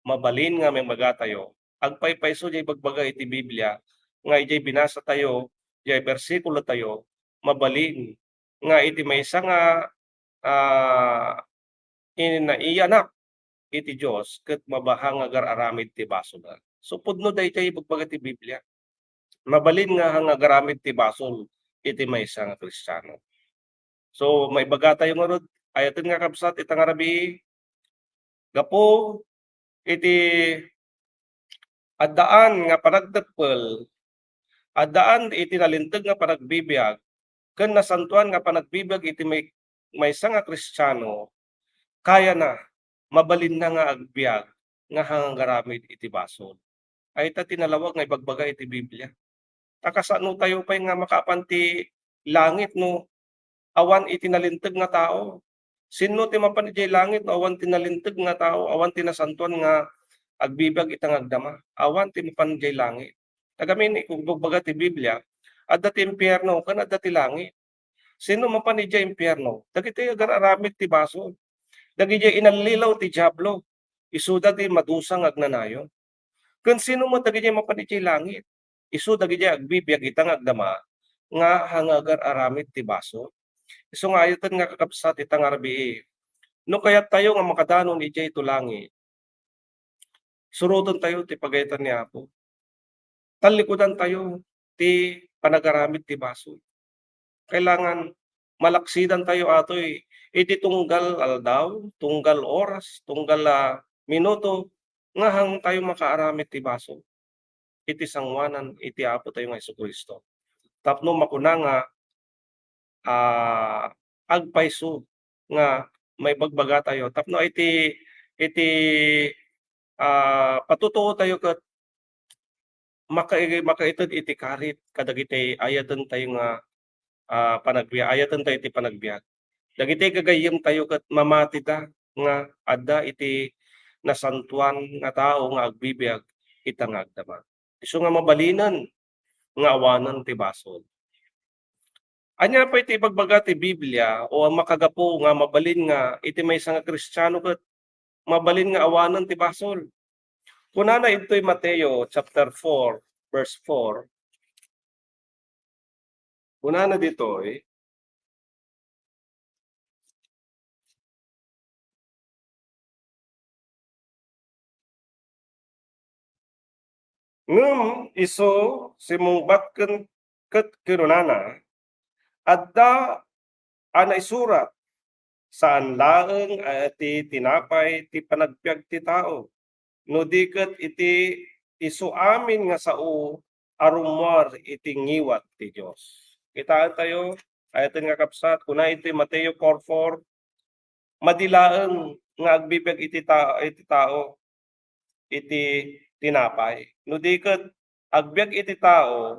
mabalin nga maibagatayo, agpaypayso diay ibagbaga iti Biblia nga idiay binasatayo, diay bersikulotayo, mabalin nga iti maysa nga, ah, naiyanak iti Dios ket mabaha nga agar-aramid ti basolna. So, pudno daydiay ibagbaga ti Biblia. Mabalin nga haan nga agaramid ti basol iti maysa nga Kristiano. So, maibagatayo ngarud, ayaten nga kabsat ita nga rabii, gapu iti addaan nga panagteppel, addaan iti nalinteg nga panagbibiag, ken nasantoan nga panagbibiag iti may-, maysa nga Kristiano, kayana, mabalinna nga agbiag nga haan nga agaramid iti basol. Ay ta ti nalawag nga ibagbaga iti Biblia. Ta kasanotayo pay nga makaapan ti langit no awan iti nalinteg nga tao? Sinno ti mapan idiay langit no awan ti nalinteg nga tao, awan ti nasantoan nga agbibiag ita nga agdama? Awan ti mapan idiay langit. Tagamin, ibagbaga ti Biblia, adda ti impierno ken adda ti langit. Sinno mapan idiay impierno? Dagiti agar-aramid ti basol. Dagidiay inallilaw ti Diablo. Isuda ti madusa nga agnanayon. Ken sino met dagidiay mapan idiay langit? Isu dagidiay agbibiag ita nga agdama nga haan nga agar-aramid ti basol. Isu nga ayaten nga kakabsat ita nga rabii, no kayattayo nga makadanon idiay to langit, surotentayo ti pagayatan ni Apo. Tallikodentayo ti panagaramid ti basol. Kailangan malaksidantayo atoy iti tunggal aldaw, tunggal oras, tunggal, ah, minuto nga haantayo makaaramid ti basol iti sangoanan iti Apotayo nga Jesu-Cristo. Tapno makuna nga, ah, agpayso nga maibagbagatayo tapno iti, iti, ah, patutuotayo ket makai-, makaited iti karit kadagiti ayatentayo nga, ah, panagbiag, ayatentayo iti panagbiag. Dagiti gagayyemtayo ket mamatida nga adda iti nasantoan nga tao nga agbibiag ita nga agdama. Isu nga mabalinen nga awanen ti basol. Ania pay ti ibagbaga ti Biblia o a makagapu nga mabalin nga iti maysa nga Kristiano ket mabalin nga awanen ti basol? Kunana intoy Mateo chapter four, verse four. Kunana ditoy, Ngem isu, simmungbat ken, ket kinunana, "Adda a naisurat, 'Saan laeng a iti tinapay ti panagbiag ti tao, no di ket iti isu amin nga sao a rummuar iti ngiwat ti Dios.'" Kitaen tayo, ayaten nga kabsat, kuna iti Mateo four four, "Madi laeng nga agbibiag iti ta-, iti tao iti tinapay, no di ket agbiag iti tao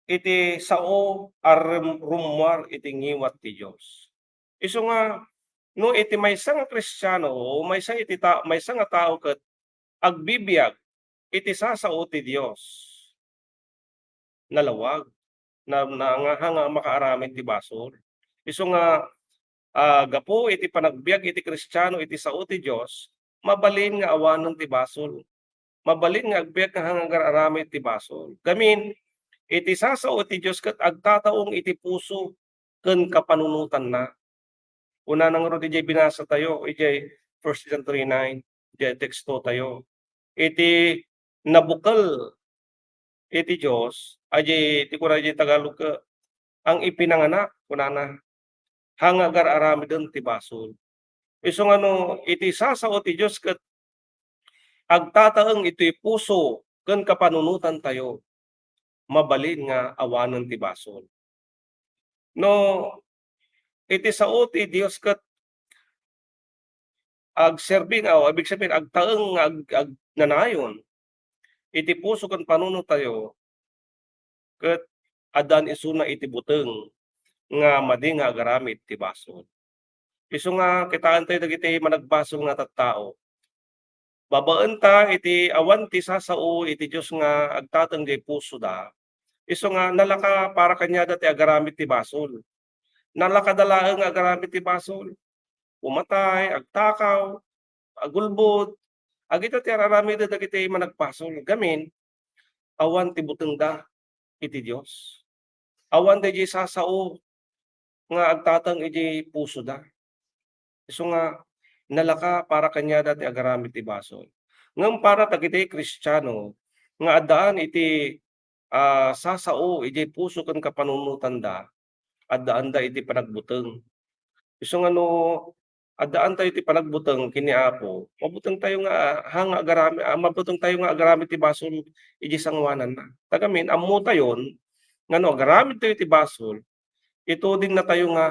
iti sao a rum-, rummuar iti ngiwat ti Dios." Isu nga, no iti maysa nga Kristiano o maysa iti ta-, maysa nga tao ket agbibiag iti sasao ti Dios, nalawag, na, na, nga, nga makaaramid ti basol. Isu nga, ah, gapu iti panagbiag iti Kristiano iti sao ti Dios, mabalin nga awanen ti basol. Mabalin nga agbiag nga agar-aramid ti basol. Gamin, iti sasao ti Dios ket agtataong iti puso ken kapanunotanna. Kunana ngarud idiay binasa tayo, idiay First John three nine, idiay teksto tayo. Iti nabukel iti Dios, idiay, ti kuna idiay Tagalog ket, ang ipinanganak, kunana, ha nga agar-aramiden ti basol. Isu nga no, iti sasao ti Dios ket agtataeng iti puso ken kapanunotantayo, mabalin nga awanen ti basol. No, iti sao ti Dios ket agserbi nga, o, ibig sabihin, agtaeng nga ag-, agnanayon iti puso ken panunotayo, ket addaan isuna iti buteng nga madi nga agaramid ti basol. Isu nga kitaentayo dagiti managbasol nga tattao. Babaen ta iti awan ti sasao iti Dios nga agtateng diay pusoda, isu nga nalaka para kaniada ti agaramid ti basol. Nalakada laeng nga agaramid ti basol. Umatay, agtakaw, agulbod, agita ti ar-aramiden dagiti managbasol. Gamin, awan ti butengda iti Dios. Awan daydiay sasao nga agtateng iti pusoda. Isu nga nalaka para kaniada ti agaramid ti basol. Ngem para dagiti Kristiano nga addaan iti, ah, sasao idiay puso ken kapanunotanda, addaanda iti panagbuteng. Isu nga no addaantayo ti panagbuteng ken ni Apo, mabutengtayo nga, ha, nga agarami-, ah, mabutengtayo nga agaramid ti basol idiay sangoananna. Ta gamin, ammotayon nga no agaramidtayo ti basol, itudengnatayo nga,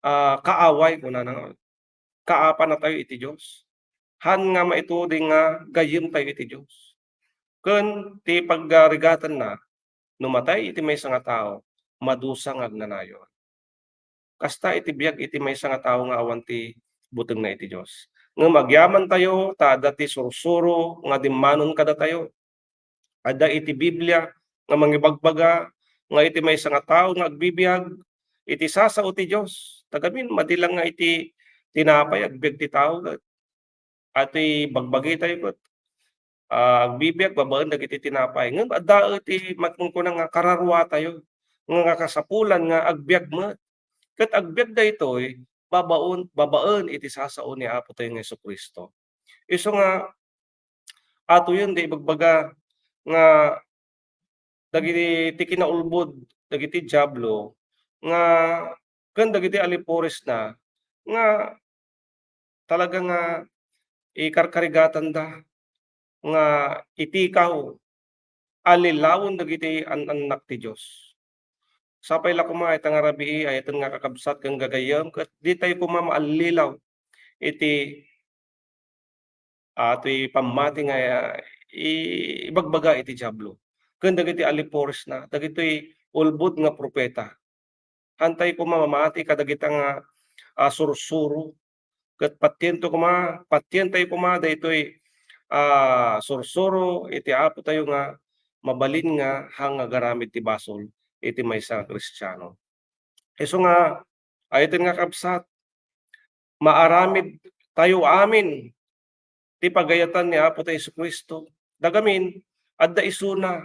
ah, kaaway, kunana nga, kaapanatayo iti Dios. Han nga maituding nga gayyemtayo iti Dios. Ken ti pagarigatanna, no matay iti maysa nga tao, madusa nga agnanayon. Kasta iti biag iti maysa nga tao nga awan ti butengna iti Dios. Ngem agyamantayo ta adda ti sursuro nga dimmanon kadatayo. Adda iti Biblia nga mangibagbaga nga iti maysa nga tao nga agbibiag iti sasao ti Dios. Ta gamin, madi lang nga iti tinapay agbiag ti tao, ket iti bagbagitayo ket, ah, agbibiag babaen dagiti tinapay. Ngem adda iti makunkuna nga kararuatayo nga, nga kasapulan nga agbiag met. Ket agbiag daytoy babaen, babaen iti sasao ni Apotayo nga Jesu-Cristo. Isu nga atoyen ti ibagbaga nga dagiti, ti kinaulbod dagiti Diablo nga ken dagiti alipurisna nga talaga nga ikarkarigatanda nga itikaw, allilawen dagiti an-annak ti Dios. Sapay la koma ita nga rabii, ayaten nga kakabsat ken gagayyem, ket ditayo koma maallilaw iti, ah, toy pammati nga, ah, i-, ibagbaga iti Diablo ken dagiti alipurisna, dagitoy ulbod nga propeta. Hantay koma mamati kadagita nga, ah, sursuro, ket patiento koma, patientayo koma daytoy, ah, sursuro iti Apotayo nga mabalin nga ha nga agaramid ti basol iti maysa nga Kristiano. Isu nga, ayaten nga kabsat, maaramid tayo amin ti pagayatan ni Apo tayo Jesu-Cristo. Dagamin, adda isuna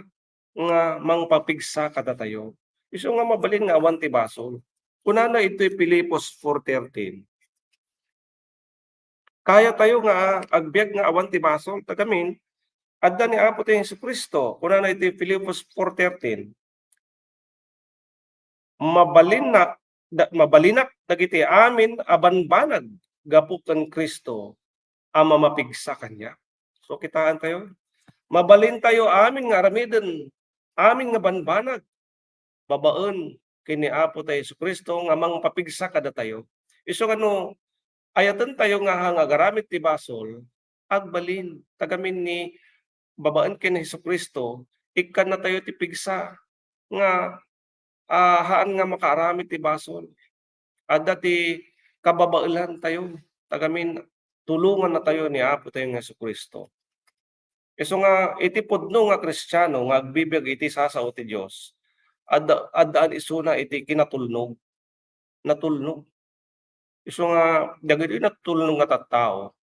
nga mangpapigsa kadatayo. Isu nga mabalin nga awan ti basol. Kunana itoy Filipos four thirteen, kayatayo nga agbiag nga awan ti basol. Dagamin, adda ni Apotayo Jesu-Cristo. Kunana iti Filipos four thirteen, "Mabalinnak, da-, mabalinak dagiti amin a banbanag gapu ken Cristo a mamapigsa kaniak." So, kitaentayo, mabalintayo amin nga aramiden, amin nga banbanag babaen ken ni Apotayo Jesu-Cristo nga mangpapigsa kadatayo. Isu nga no ayatentayo nga nga agaramid ti basol, agbalin. Tagamin ni babaen ken ni Jesu-Cristo, ikkannatayo ti pigsa nga, ah, haan nga makaaramid ti basol. Adda ti kababaelantayo, tagamin tulongannatayo ni Apotayo nga Jesu-Cristo. Isu nga iti pudno nga Kristiano nga agbibiag iti sasao ti Dios, adda, addaan isuna iti kinatulnog. Natulnog. Isu nga dagiti natulnog nga tattao,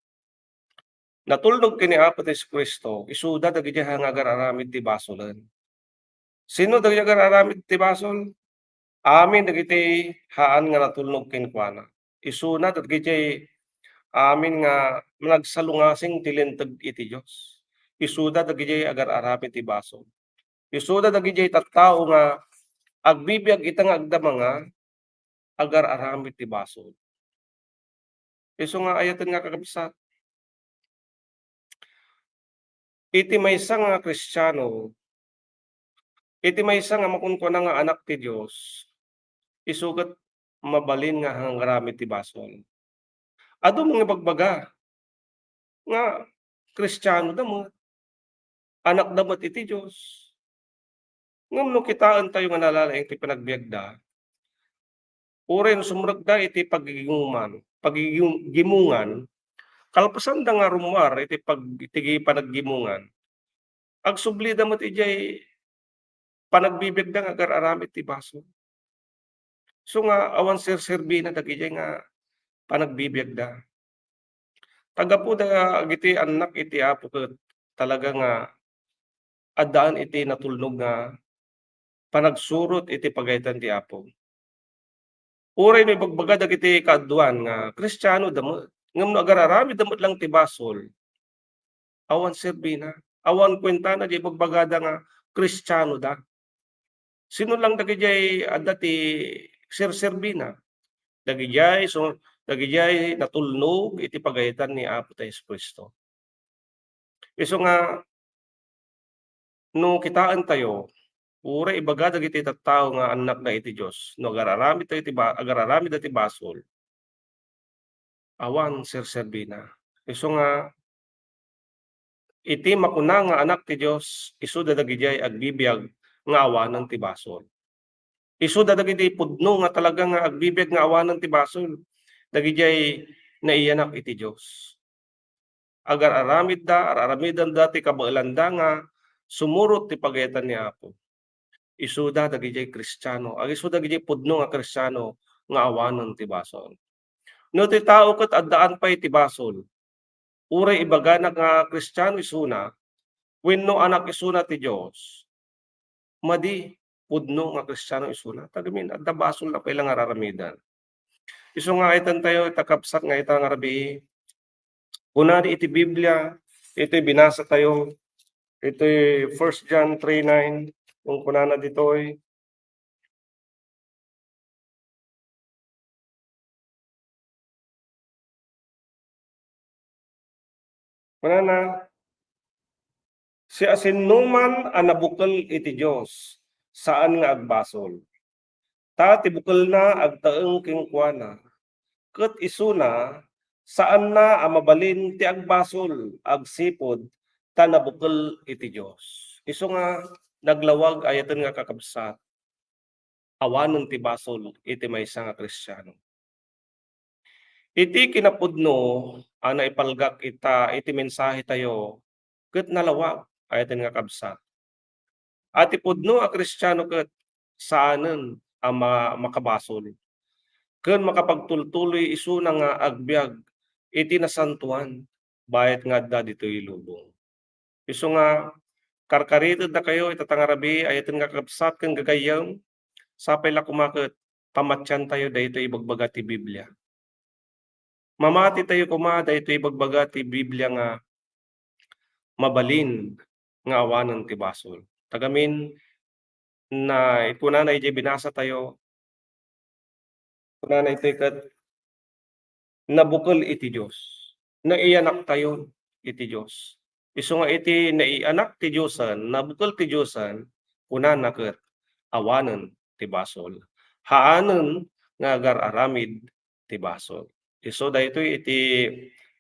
natulnog ken ni Apo ti Jesu-Cristo, isuda dagiti nga agar-aramid ti basolen. Sino dagiti agar-aramid ti basol? Amin dagiti haan nga natulnog kenkuana. Isuna dagiti amin nga nagsalungasing ti linteg iti Dios. Isuda dagiti agar-aramid ti basol. Isuda dagiti tattao nga agbibiag ita nga agdama nga agar-aramid ti basol. Isu nga ayaten nga kakabsat, iti maysa nga Kristiano, iti maysa nga makunkuana nga anak ti Dios, isu ket mabalin nga agar-aramid ti basol. Adu mangibagbaga nga Kristiano da met, anak da met iti Dios. Ngem no kitaentayo nga nalalaing ti panagbiagda, uray no sumrekda iti paggigimuman, paggigimungan, kalpasanda nga rummuar iti pag-, iti panaggimungan, agsublida met idiay panagbibiagda nga agar-aramid ti basol. So nga awan serserbina dagidiay nga panagbibiagda. Tagapu dagiti annak iti Apo ket talaga nga addaan iti natulnog nga panagsurot iti pagayatan ti Apo. Uray no ibagbaga dagiti kaaduan nga Kristiano da met, ngem no agar-aramid da met lang ti basol, awan serbina, awan kuentana di ibagbagada nga Kristiano da. Sino lang dagidiay adda ti serserbina? Dagidiay, so, dagidiay natulnog iti pagayatan ni Apo tayo Jesu-Cristo. Isu nga, no kitaentayo, uray ibaga dagiti tattao nga annakda iti Dios, no agar-aramid tayo ti ba-, agar-aramid ti basol, awan serserbina. Isu nga, iti makuna nga anak ti Dios, isuda dagidiay agbibiag nga awanen ti basol. Isuda dagiti pudno nga talaga nga agbibiag nga awanen ti basol. Dagidiay naiyanak iti Dios. Agar-aramidda, ar-aramidenda ti kabaelanda nga sumurot ti pagayatan ni Apo. Isuda dagidiay Kristiano, agisuda dagidiay pudno nga Kristiano nga awanen ti basol. No ti tao ket addaan pay ti basol, uray ibagana nga Kristiano isuna, wenno anak isuna ti Dios, madi pudno nga Kristiano isuna. Tagamin, adda basolna pay la nga ar-aramidan. Isu nga ayatan tayo, ita kabsat nga ita nga rabii, kuna di iti Biblia, itoy binasa tayo, itoy First John three nine, kung kunana ditoy, Kunana, "Siasinoman a nabukel iti Dios, saan nga agbasol. Ta ti bukelna agtaeng kenkuana, ket isuna, saanna a mabalin ti agbasol agsipud ta nabukel iti Dios." Isu nga naglawag, ayaten nga kakabsat, awanen ti basol iti maysa nga Kristiano. Iti kinapudno a naipalgak ita iti mensahe tayo ket nalawag, ayaten nga kabsat. A ti pudno a Kristiano ket saanen a ma-, makabasol ken makapagtultuloy isuna nga agbiag iti nasantoan, bayat nga adda ditoy lubong. Isu nga karkaritedna kayo ita nga rabii, ayaten nga kakabsat ken gagayyem, sapay la koma ket pamatian tayo daytoy ibagbaga ti Biblia. Mamati tayo koma daytoy ibagbaga ti Biblia nga, "Mabalin nga awanen ti basol. Tagamin, na, kunana idiay binasatayo, kunana itoy ket nabukel iti Dios. Naiyanaktayon iti Dios. Isu nga iti naiyanak ti Diosen, nabukel ti Diosen, kunana ket, "Awanen ti basol. Haanen nga agar-aramid ti basol." Isu daytoy iti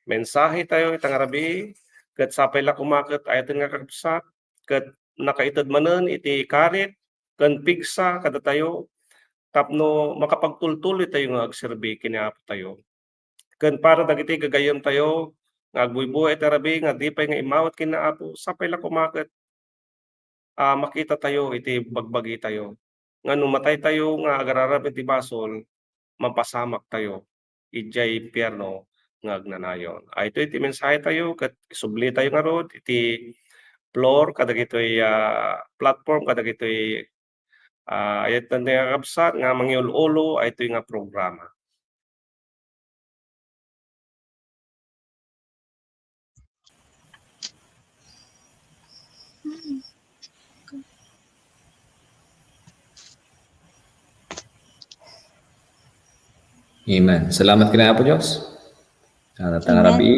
mensahetayo ita nga rabii, ket sapay la koma ket ayaten nga kakabsat, ket nakaited manen iti karit ken pigsa kadatayo tapno makapagtultuloytayo nga agserbi ken ni Apotayo. Ken para dagiti gagayyemtayo nga agbuybuya iti rabii nga di pay nga immawat ken ni Apo, sapay la koma ket, ah, makitatayo iti bagbagitayo nga no mataytayo nga agar-aramid iti basol, mapasamaktayo idiay impierno nga agnanayon. Ay, itoy ti mensahetayo ket isublitayo ngarud iti floor kadagitoy, ah, platform kadagitoy, ah, ayaten nga kakabsat nga mangiul-ulo, ay, itoy nga programa. Amen. Salamat ken ni Apo Dios. Salamat nga rabii.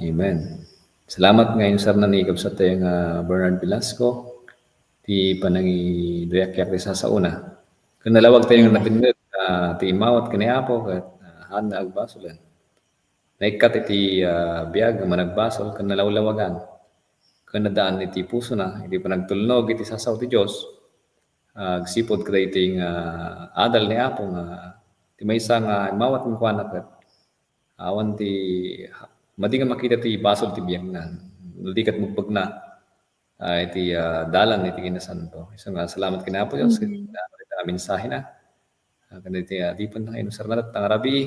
Amen. Salamat nga inusarna ni kabsat tayo nga Bernard Velasco ti panangiduyakyak ti sasaona. Ken nalawag tayo nga napindut, ah, ti immawat ken ni Apo ket, ah, haanna agbasolen. Naikkat iti, ah, biag nga managbasol ken nalawlawagan. Ken nadaan iti pusona iti panagtulnog iti sasao ti Dios, ah, agsipud kadaytoy nga adal ni Apo nga ti maysa nga immawat kenkuana ket awan ti madi nga makita ti basol ti biagna. No di ket megbegna, ah, iti, ah, dalan iti kinasanto. Isu nga salamat ken Apo Dios iti, ah, iti mensahena. Ah, ken iti, ah, adipen nga inusarna ita nga rabii.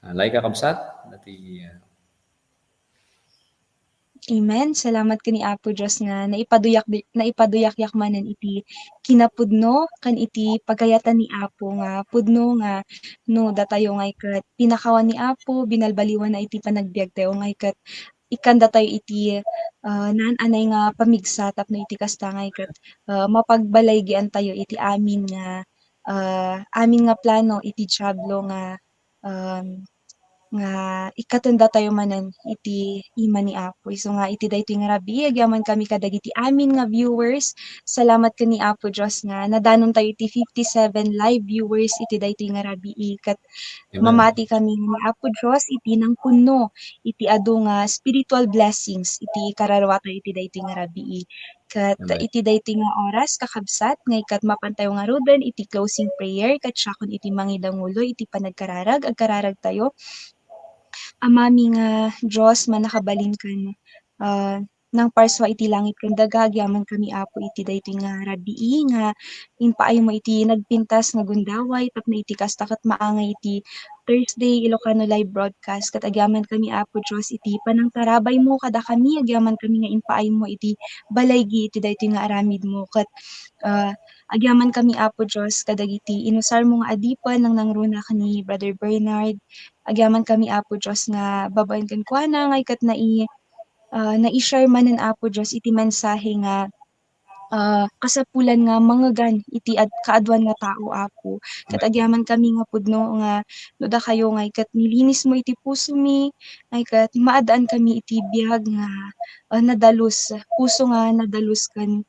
Ah, laeng kakabsat, dati, ah, Amen. Salamat ken ni Apo Dios nga naipaduyak di-, naipaduyakyak manen iti kinapudno ken iti pagayatan ni Apo nga pudno nga no datayo ngay ket pinakawan ni Apo, binalbaliwanna iti panagbiagtayo ngay ket ikkandatayo iti, ah, naan-anay nga pamigsa tapno iti kasta ngay ket, ah, mapagbalaygiantayo iti amin nga, ah, amin nga plano iti Diablo nga, um, nga ikkatendatayo manen iti ima ni Apo. Isu nga iti daytoy nga rabii, agyamankami kadagiti amin nga viewers, salamat ken ni Apo Dios nga nadanontayo iti fifty-seven live viewers iti daytoy nga rabii. Ket Amen. Mamati kami nga ni Apo Dios iti nangpunno iti adu nga spiritual blessings iti kararwatayo iti daytoy nga rabii. Ket Amen. Iti daytoy nga oras, kakabsat, nga ikkat mapantayo ngaruden iti closing prayer, ket siakon iti mangidangulo iti panagkararag, agkararagtayo. Amami nga Dios, mannakabalin ken, ah, nangparsua iti langit ken daga, agyamankami, Apo, iti daytoy nga rabii nga impaaymo iti nagpintas nga gundaway tapno iti kasta ket maangay iti Thursday Ilocano Live Broadcast. Ket agyamankami, Apo Dios, iti panangtarabaymo kadakami, agyamankami nga impaaymo iti balaygi iti daytoy nga aramidmo. Ket, ah, agyamankami, Apo Dios, kadagiti inusarmo nga adipen, nangnangruna ken ni Brother Bernard. Agyamankami, Apo Dios, nga babaen kenkuana, ngay ket nai-, ah, nai-share manen, Apo Dios, iti mensahe nga ah, kasapulan nga mangngegan iti ad-, kaaduan nga tao, Apo. Ket agyamankami nga pudno nga no dakayo ngay ket nilinismo iti pusomi, ngay ket maadaankami iti biag nga, ah, nadalus, puso nga nadalus ken,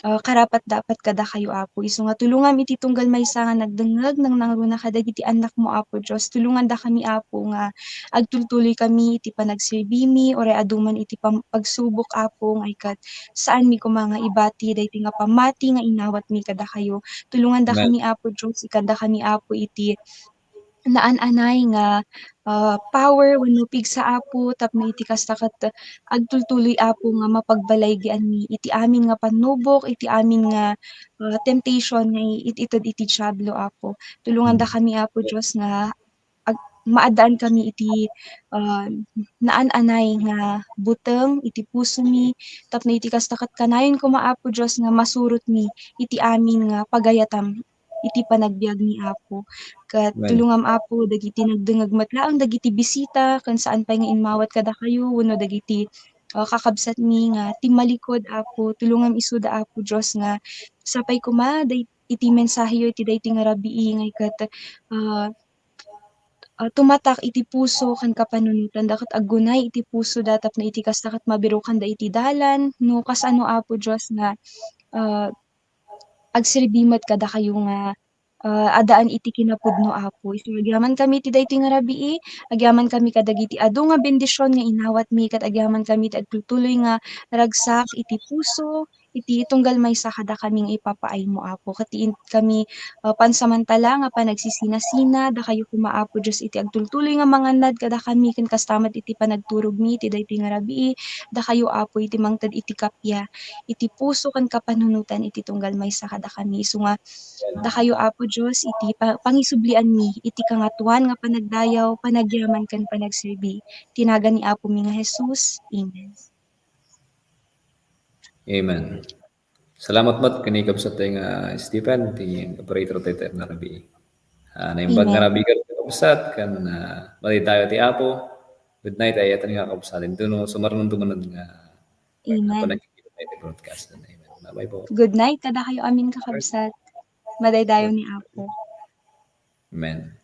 ah, karapat-dapat kadakayo, Apo. Isu nga tulongam iti tunggal maysa nga nagdengngeg, nangnangruna kadagiti annakmo, Apo Dios. Tulongandakami, Apo, nga agtultuloykami iti panagserbimi, uray adu man iti pam-, pagsubok, Apo, ngay ket saanmi koma nga ibati daytoy nga pammati nga inawatmi kadakayo. Tulongandakami, Apo Dios, ikkandakami, Apo, iti naan-anay nga, ah, power wenno pigsa, Apo, tapno iti kasta ket agtultuloy, Apo, nga mapagbalaygianmi iti amin nga pannubok, iti amin nga, ah, temptation nga i-, it-ited iti Diablo, Apo. Tulongandakami, Apo Dios, nga ag-, maadaankami iti, ah, naan-anay nga buteng iti pusomi, tapno iti kasta ket kanayon koma, Apo Dios, nga masurotmi iti amin nga pagayatam iti panagbiagmi, Apo. Ket tulongam, Apo, dagiti nagdengngeg met laeng dagiti bisita ken saan pay nga immawat kadakayo wenno dagiti ah, kakabsatmi nga timmalikod, Apo. Tulongam isuda, Apo Dios, nga sapay koma day-, iti mensaheyo iti daytoy nga rabii nga iket, ah, ah, tumatak iti puso ken kapanunotanda ket aggunay iti pusoda tapno iti kasta ket mabirokanda iti dalan no kasano, Apo Dios, nga, ah, agserbi met kadakayo nga, ah, addaan iti kinapudno, Apo. Isu nga agyamankami iti daytoy nga rabii, agyamankami kadagiti adu nga bendision nga inawatmi ket agyamankami iti agtultuloy nga ragsak iti puso, iti tunggal maysa kadakami nga ipapaaymo, Apo. Ket ti in-, kami, ah, pansamantala nga panagsisinasina, dakayo koma, Apo Dios, iti agtultuloy nga mangannad kadakami ken kasta met iti panagturogmi iti daytoy nga rabii, dakayo, Apo, iti mangted iti kappia, iti puso ken kapanunotan iti tunggal maysa kadakami. Isu nga, dakayo, Apo Dios, iti pa-, pangisublianmi iti kangatoan nga panagdayaw, panagyaman ken panagserbi. Ti nagan ni Apomi nga Jesus. Amen. Amen. Salamat met ken ni kabsat tayo nga Stephen, ti operator tayo nga rabii. Ah, naimbag nga Amen. Rabii ket kabsat, ken, ah, madaydayaw ti Apo. Good night, ay, atan nga kabsat. Ito no, sumarunong tumanad nga, Amen. Panagkikita tayo ti broadcast. Amen. Bye-bye po. Good night, kadakayo amin kakabsat. Madaydayaw ni Apo. Amen.